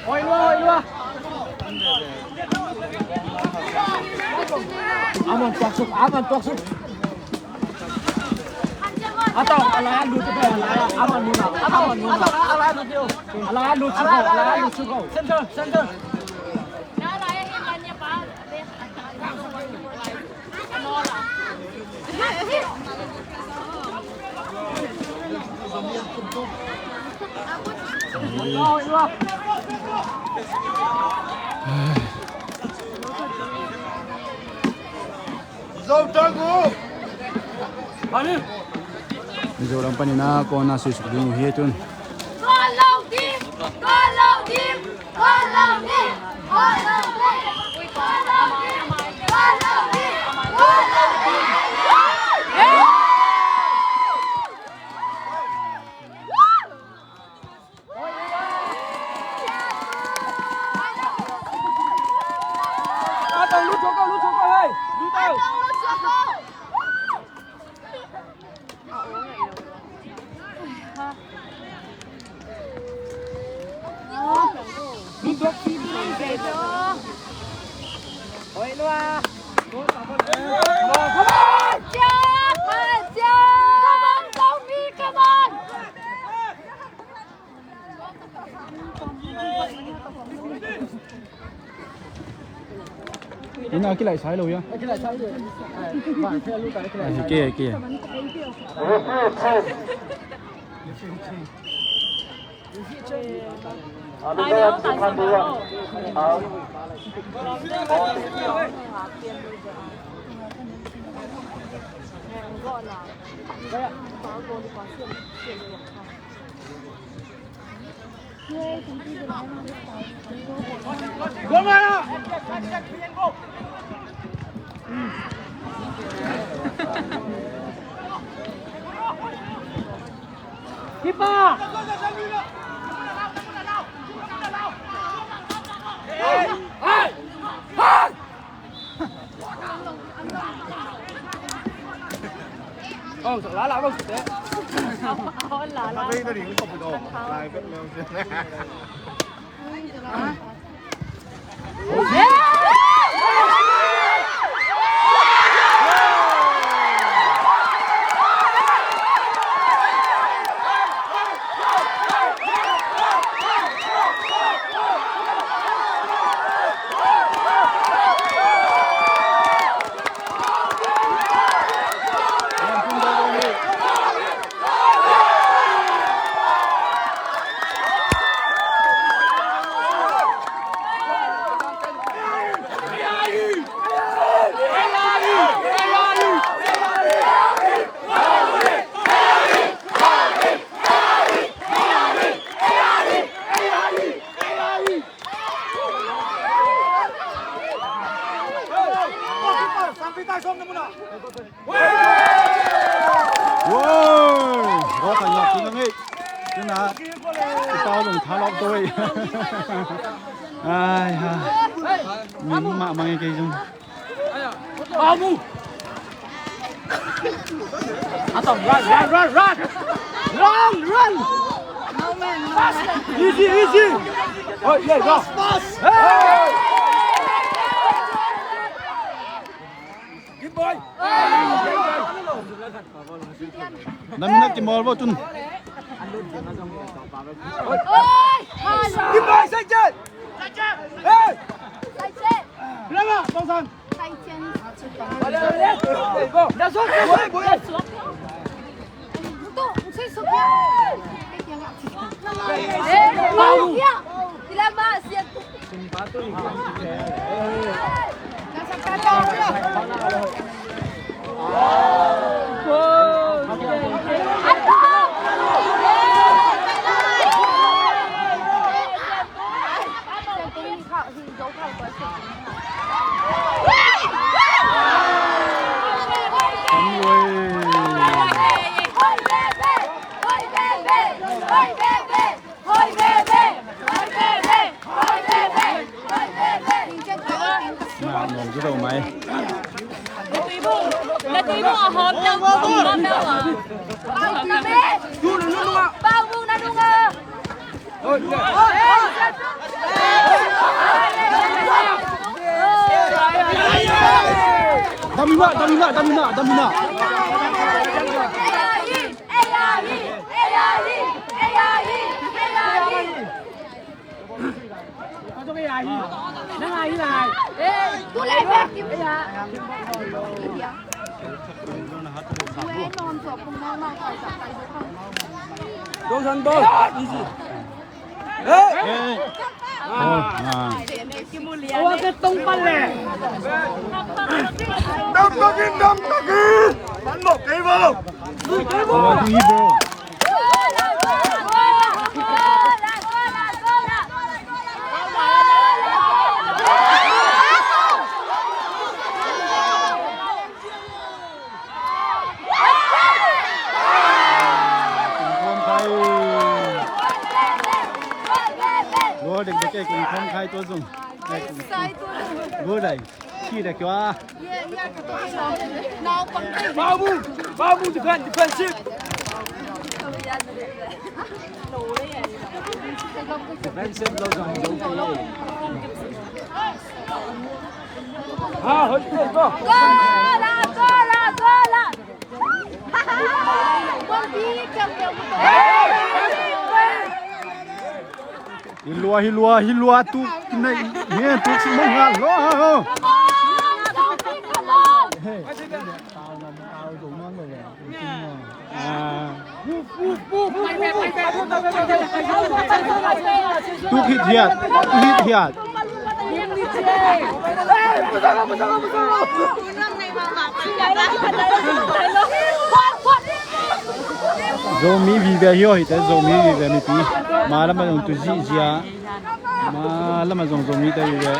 Oi lua, oi lua. Aman tuak suk, aman tuak suk. Atau, ala lu tu, ala, aman muna, aman muna. Ala lu tu, ala lu tu. Center, center. Mizoram panin a kawna suisuk ding uh hi tun. Ina kilaih sai lo ia. Kilaih sai lo. Ai, kei, kei. Keeper! Ôi, lạ lạ không? Ôi, lạ lạ. Wow! Rawh khat ngak kik a ngei. Tuna i pau lung tha lawk doi. Ai ha. Min mah mang e kei zong. Atong, run, run, run, run! Run, run! Easy, easy! Oi, yeah, go! Hey! Good boy! Na minute kimawl bo tun. Hey! Lama, Tongsan. Ngah nuam ci lo mai. Na tui bung, na tui bung a hawm dang bung na mel a. Pau bung na nung a. Damina, damina, damina, damina. Hey! Hey! Oh, ah. Dam takin, dam takin! Bắn một ký vô! Mười ký vô! Mười ký vô! Kong Kham Khai. Lua dek dek e, Kong Kham Khai tua zong. Lua dai. Khi dek kua. Babu, Babu defend, defensive. Defensive lo zong zong. Ah, hold it, go. Goal, goal, goal. Hi lua, hi lua, hi lua, tu, nei, he, tu, si, mong, ha, lo, ha, lo. He. Ah. Tu khit hiat, tu khit hiat. Zomi vive hi aw, hite Zomi vive mipi. Ma lam a zong tu zihziah. Ma lam a zong Zomi te vive.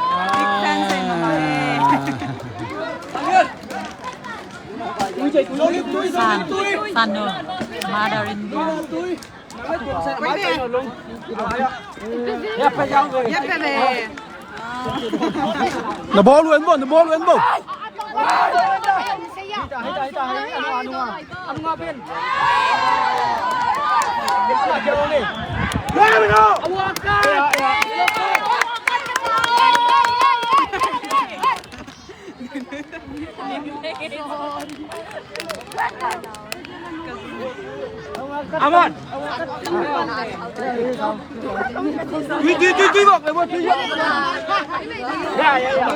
San, san no. Mother in law. Na bawl uh en bo, na bawl uh en bo. Aman. Tui, tui, tui, tui bok, tui bok, tui bok. Ya, ya, ya.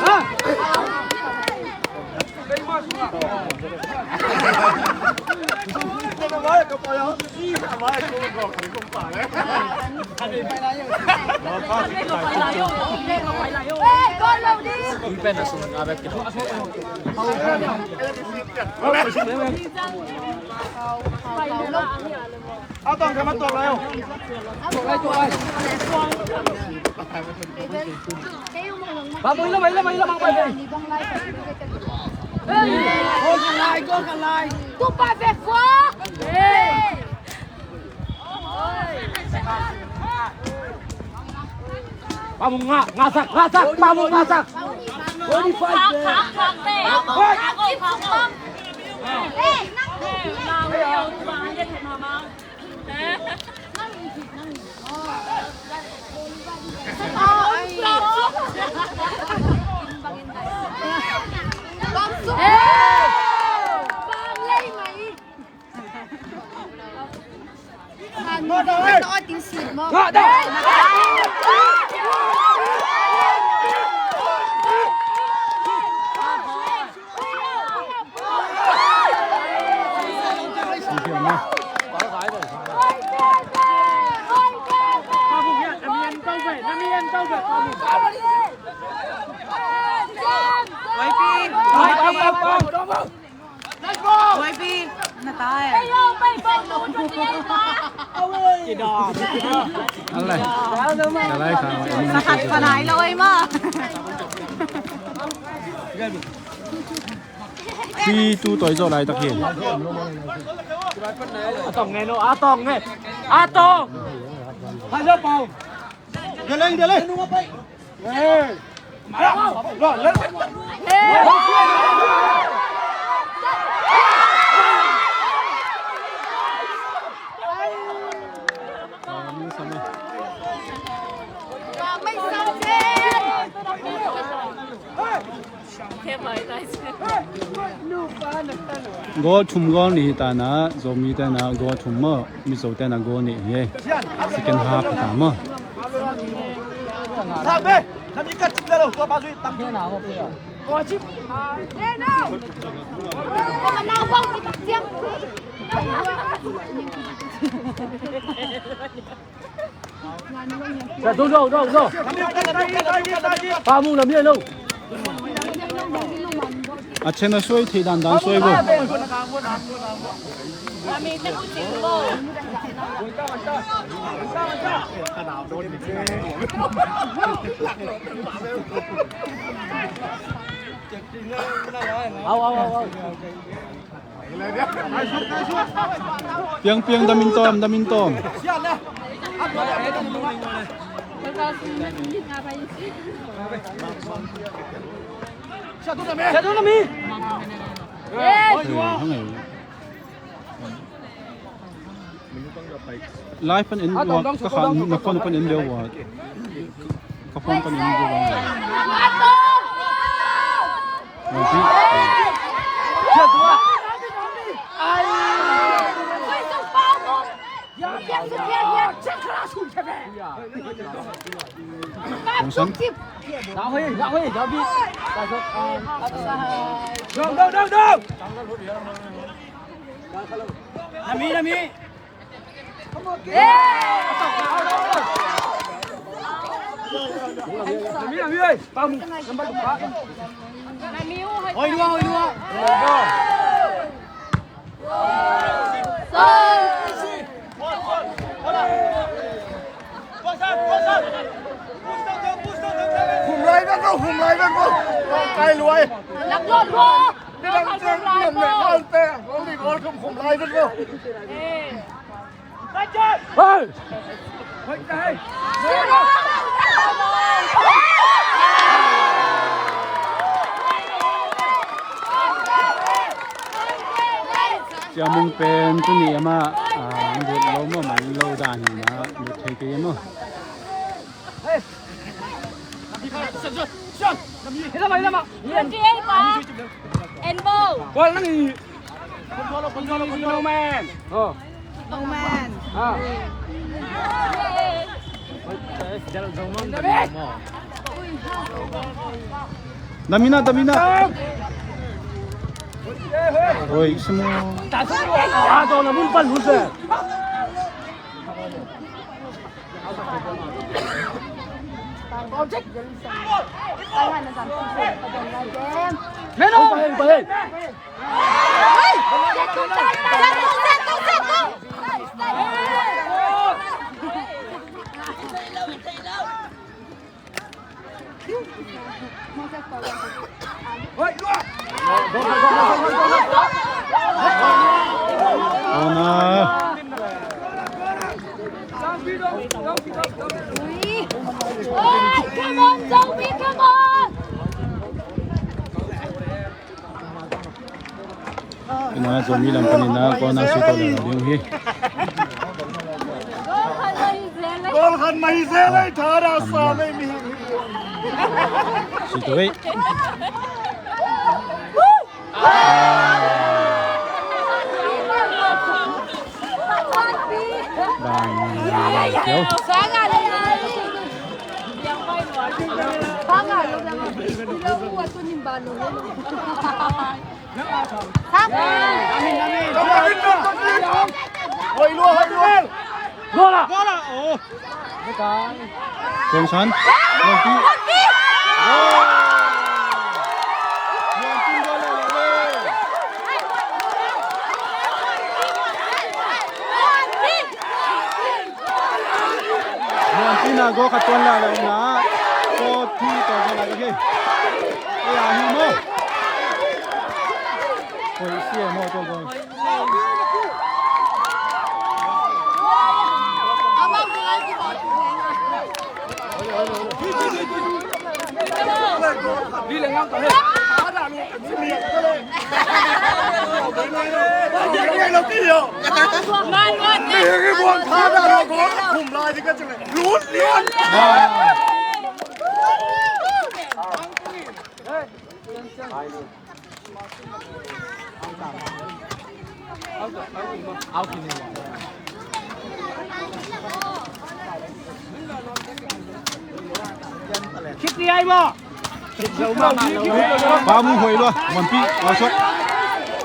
Ha? A tawng kha ma tuak lai o. Ba, bai la, bai la, bai la, bai la. Gol khat lai, gol khat lai. Tu pa ve fua. Pa Mung ngah, ngah sak, ngah sak, Pa Mung ngah sak. Forty-five. Sahat fanai lo ei ma. Si tu toy zo lai tak hi. Atong nge no, atong nge. Atong. Hai lo pau. Dia leng, dia leng. Goal thum goal nih hi ta na, Zomi te na goal thum maw, Mizo te na goal nih hi. Second half hi ta maw. Sa, dong, dong, dong, dong. Pa mu na mi lo. A chen a suai thei dan dan suai bo. Au, au, au, au. Piang, piang, damin tawm, damin tawm. Live pan en ua, ka kha na phone pan en bia ua. Ka phone pan en bia ua. Nami, nami. Hum lai ven vo, hum lai ven vo. Kai luai. Ni dang ciang niam le khan te, only goal thum hum lai ven vo. Sia Mung pen tuni ama, ah, lut lo maw, man lo dan hi na, lut thei kei maw. Twenty-eight pa. Elbow. Ball nang i. No man. Oh. No man. Ah. Damina, damina. Oi, semua. Ah, dong na mun pan lu se. Oi, come on, Zomi, come on! Ina Zomi lam panin a corner sui tawh leng ding hi. Goal khat mah hi zel ei, thada sa mei mi. Sui tawh ei. Bang, bang, bang, kiau. Goal ah! Goal ah! Oh. Kong San. Luan Pi. Goal! Luan Pi goal le le. Luan Pi na goal khat tuan la le na. Forty tawh goal la ka hi. Ei a hi maw. Oi, sia maw tawh goal. Khit ni ai maw? Pa mu hoi lua, Muanpi, Muansuak.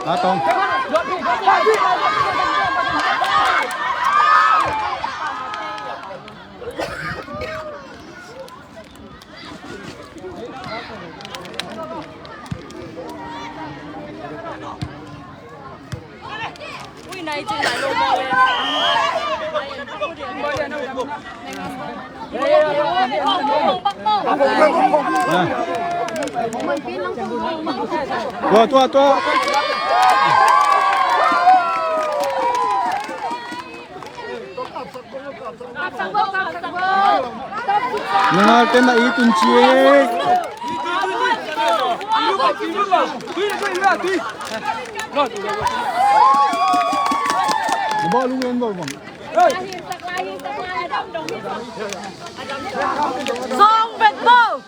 A tong. Tua, tua, tua. Nungalte na it un ci ei. Bawlung en bawlung. Zong bet bawlung.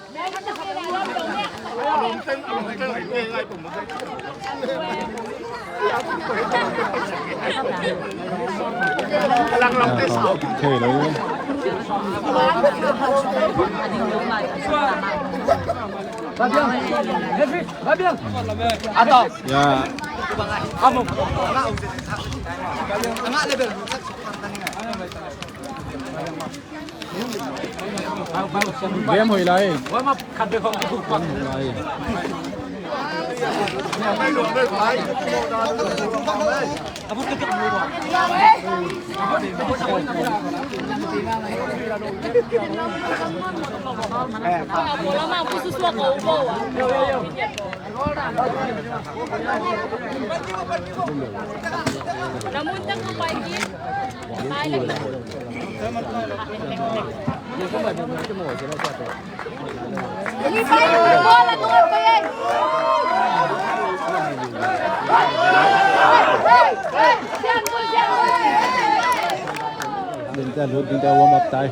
Game hoih lai. Game hoih lai. Ding ta lut, ding ta warm up tai.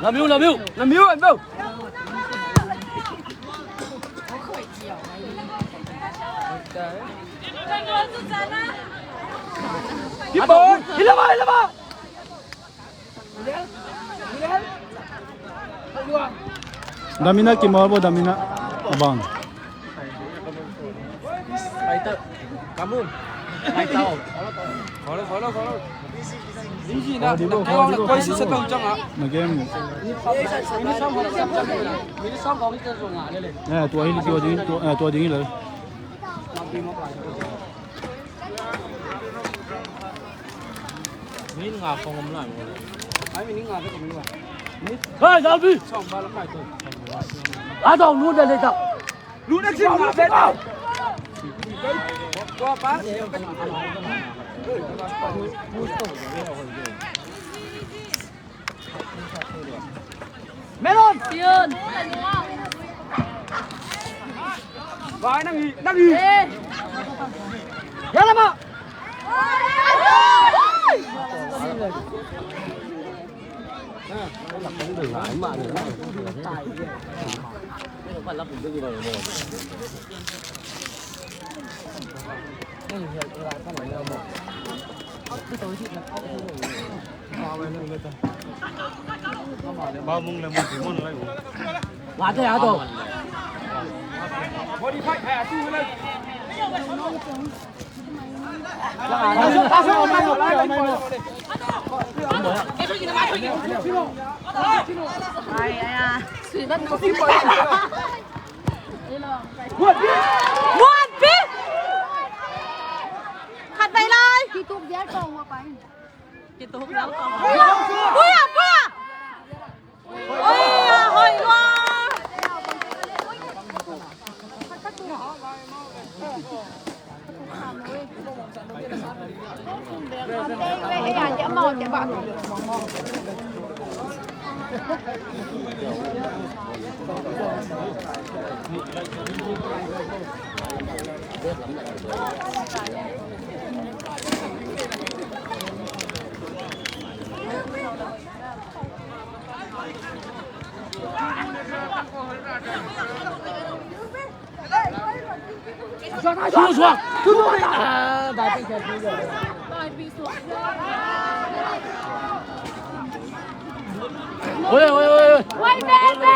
Lam hiu, lam hiu, lam hiu, lam hiu. Hip hop, hilama, hilama. Damina kimawl bo, damina. Abang. Na game. Eh, tua hi, tua ding, tua, eh, tua ding hi lo. Minit nga khong om lai maw? Ai, minit nga te khong om lai. Hey, Zalbi! A dong, lut le le ta. Lut le sin nga te. Tua pa. Melon! Yun! Vai, nang hi, nang hi! Eh! Yala ma! Muanpi! Khat vei lai. Kituk vial kong hua pai. Kituk vial kong. Puya, puya. Oi, a hoih lua. Oi, oi, oi, oi. Oi, be, be.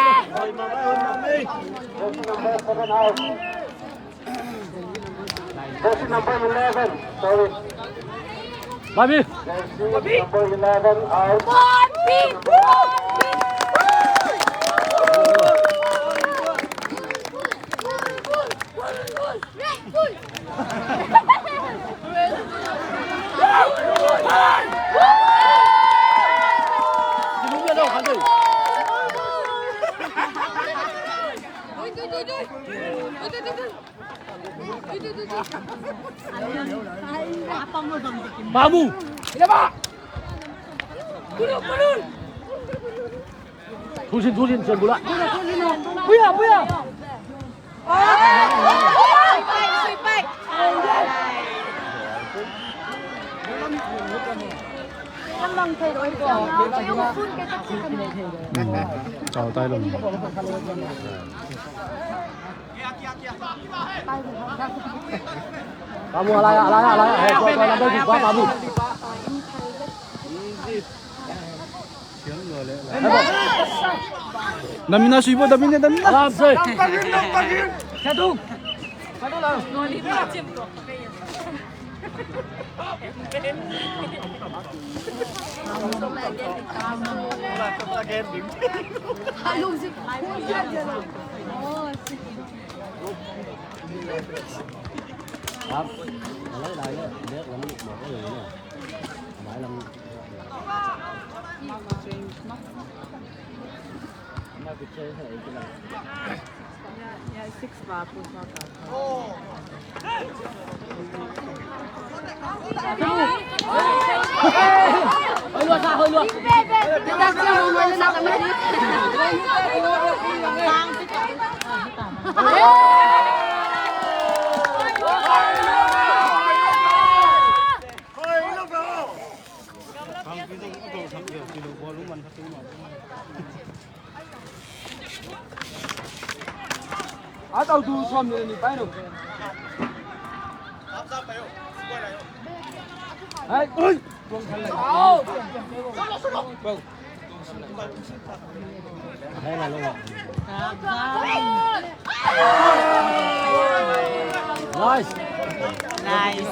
Jersey number eleven, sorry. Bobby. Jersey number eleven, out. Bobby! Bobby! Mamu. Ina ba. Tusin, tusin, sian bula. Buya, buya. Chào tay luôn. Kamu alai, alai, alai. Hei, koi, koi, lambai, koi, kamu. Damina, sui bo, damina, damina. Alam, sui. Satu. Satu lah. A tau tu suam ni ni pai no. Hai, ui. Nice. Nice.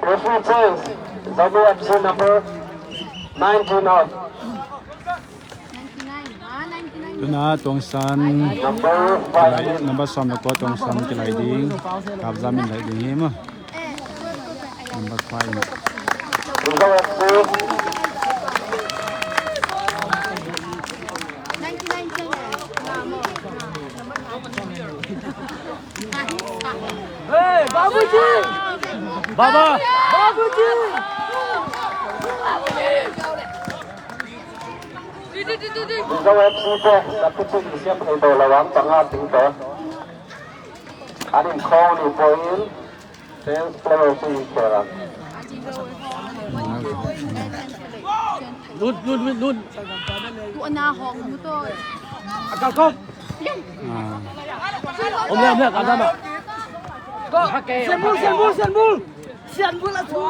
Referee change. Zabu F C number nineteen out. Tuna Tuangsan kilai, number sawm le kua Tuangsan kilai ding. Kapzam in lai ding hi maw. Number five. Hey, Babuji! Baba! Babuji! Mizo F C te, substitute siam thei to lawang panga ting to. Anin khong ni point. Thanks, player si kera. Lut, lut, lut, lut. Tu ana hong mu to. Akal kong. Om le, om le, kal dama. Sian bul, sian bul, sian bul. Sian bul a thu.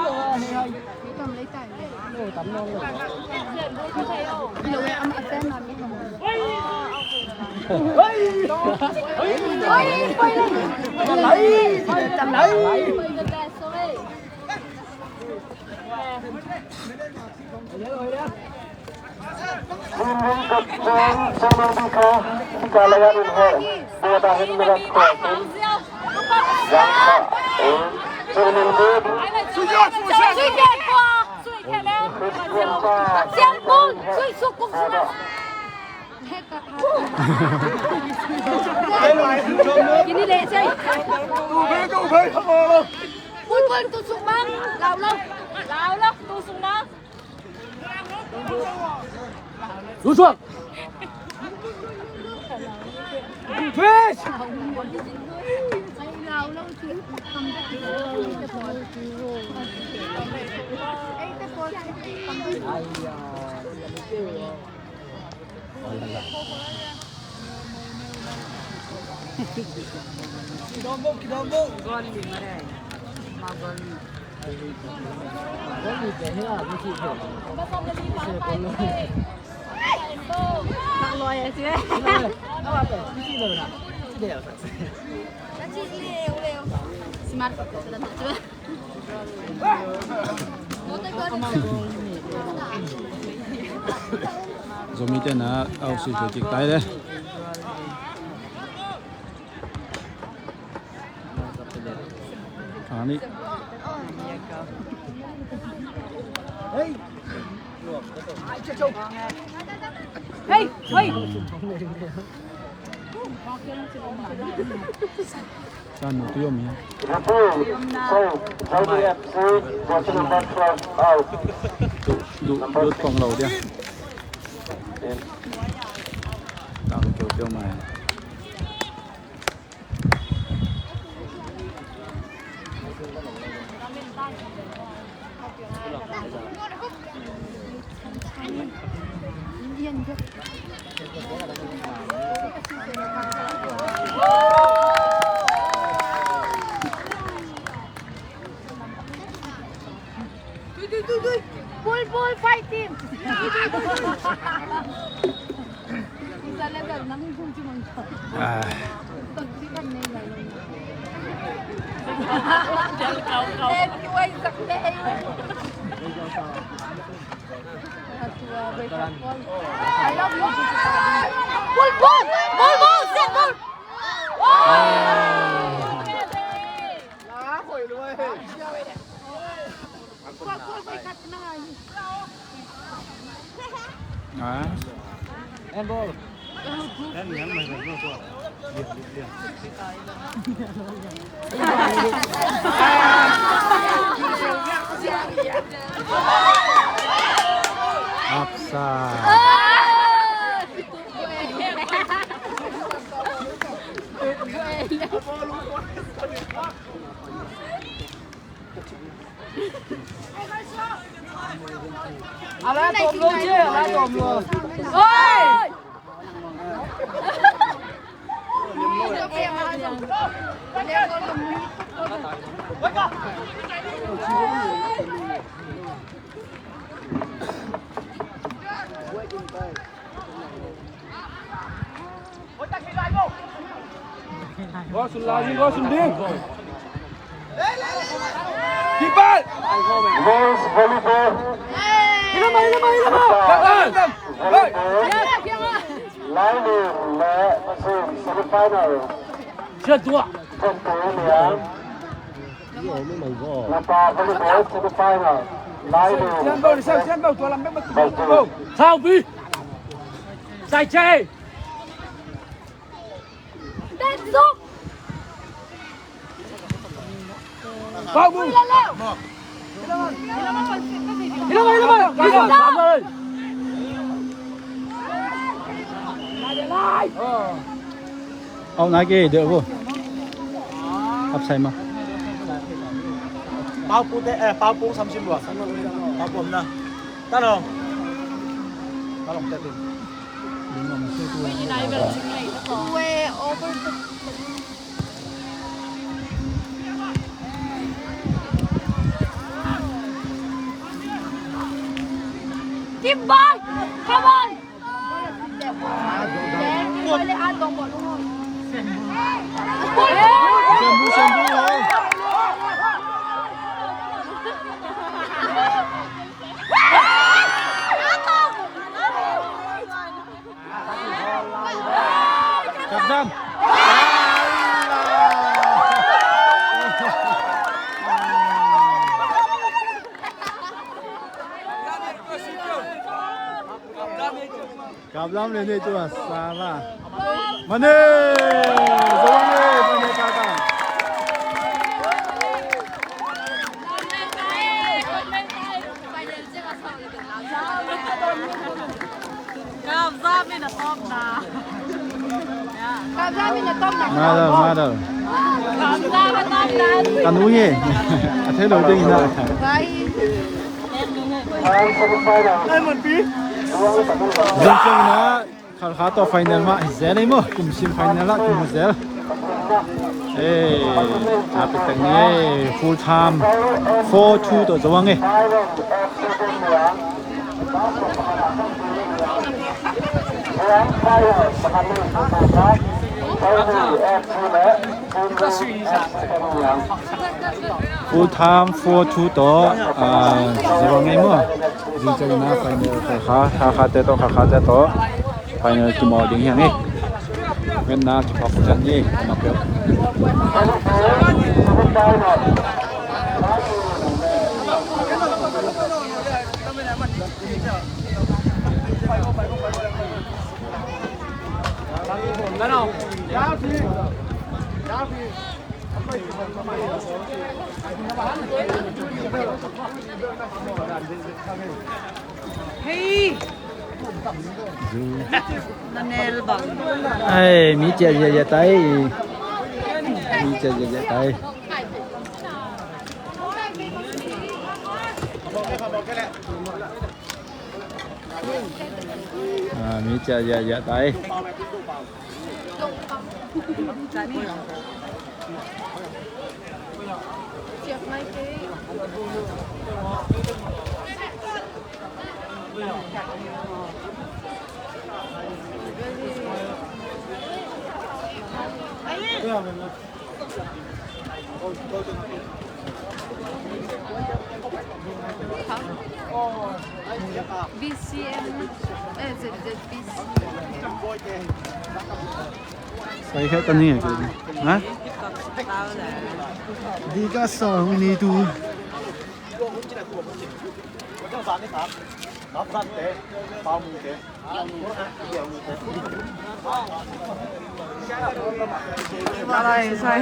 Bulbul, tusuk mah. Lau lo. Lau lo, tusuk mah. Tusuk. Fish. Smart. Zomi te na au si kik tai le. Ani. Hey, hey. Sa nu tu yom ya. Liverpool, so, Saudi F C, jersey number twelve, out. Du, du kong lo dia. Tang keu keu mai. Tui, tui, tui, tui. Ball, ball, fight team. Isa level nang hung ci mang. Ah. Thank you, Isaac. I love you. Ball, ball, ball, ball, set ball. Ah. Upside. Ala tom lo je, ala tom lo. Oi! Goal sun lai ding, goal sun ding. Keeper. Men's volleyball. Hilama, hilama, hilama. Volleyball. Lai Lun le Masin semifinal. Sian tua. Sian tua liang. Napa volleyball semifinal. Lai Lun. Sian tua, sian, sian tua, tua lam bek. Thau pi. Sai che. Pau bu. Hilama, hilama. Hilama. Au nai ke deuh bu. Upside ma. Pau pu te, eh, Pau pu sam sim bua. Pau pu na. Ta long. Ta long te tin. Way over the Kim Boy! Come on! Kapdam. Kapdam le nei tua sala. Mane. Zong le mane ka Mother, mother. Ka nu hi. A thei lo ding hi na. Zong ciang na. Khalkha tawh final mah hi zel ei maw, kum sim final ah kimu zel. Ei, a pitak ni ei, full time four two tawh zo ang ei. Full time four two tawh, ah, zo ang ei maw. Zing ciang na final kha, kha, kha te tawh, kha, kha te tawh. Final kimawl ding hi hang hi. Ngetna kiphawk cian hi. Hei. Na nel bang. Ai, mi ciah ziahziah tai. Mi ciah ziahziah tai. Ah, mi ciah ziahziah tai. B C M, eh, Z Z B C M. Sai khia ta ni a, ha? Di ka sa hong ni tu. Sai, sai.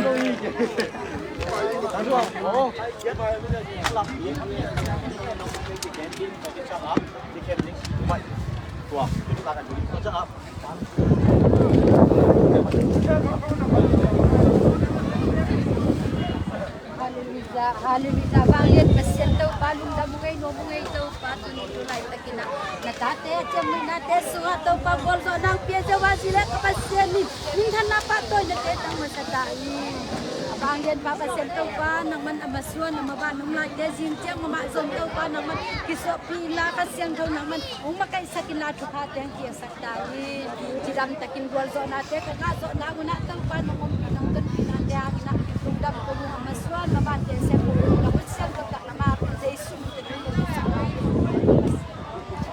Halleluijah, halleluijah. Vanglian Pasian Topa, lungdam ung ei, nuam ung ei Topa, tuni tu laitakin ah na tate a ciamnuihnate sungah Topa gualzawhna hong pia ziau a, zi le ka Pasian in minthanna pahtawinate tang masa ta hi. A vanglian pa Pasian Topa, nangman a masuan a maban om laite zing ciang mahmah zong Topa, nangman kisuahpih inla, Kha Siangtho nangman hong makaihsak inla, thuphate hong kiasak ta hi. Cidam takin gualzawhnate ka ngahzawhna munah Topa nong om, nong tonpihnate hangin ah lungdam ko ung, a masuan mabante sem ko ung, ka Pasian ko tak na ma, Jesu min tawh.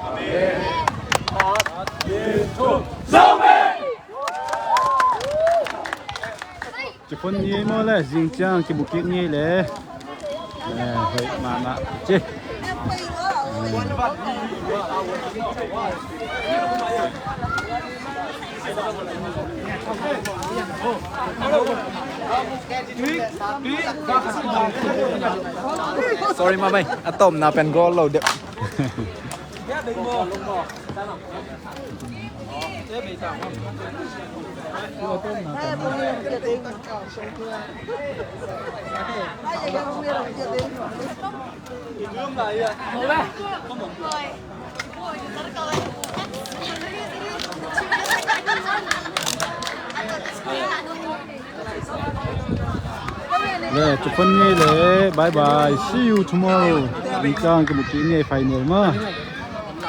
Amen. Ci phone ni ei maw le, zing ciang kimu kik ni ei le. Eh, hoih mahmah ci. Sorry, mah mai. A tawpna pen goal lo deuh. Le, ci phone ni ei le, bye bye, see you tomorrow. Zing ciang kimu kik ni ei, final mah.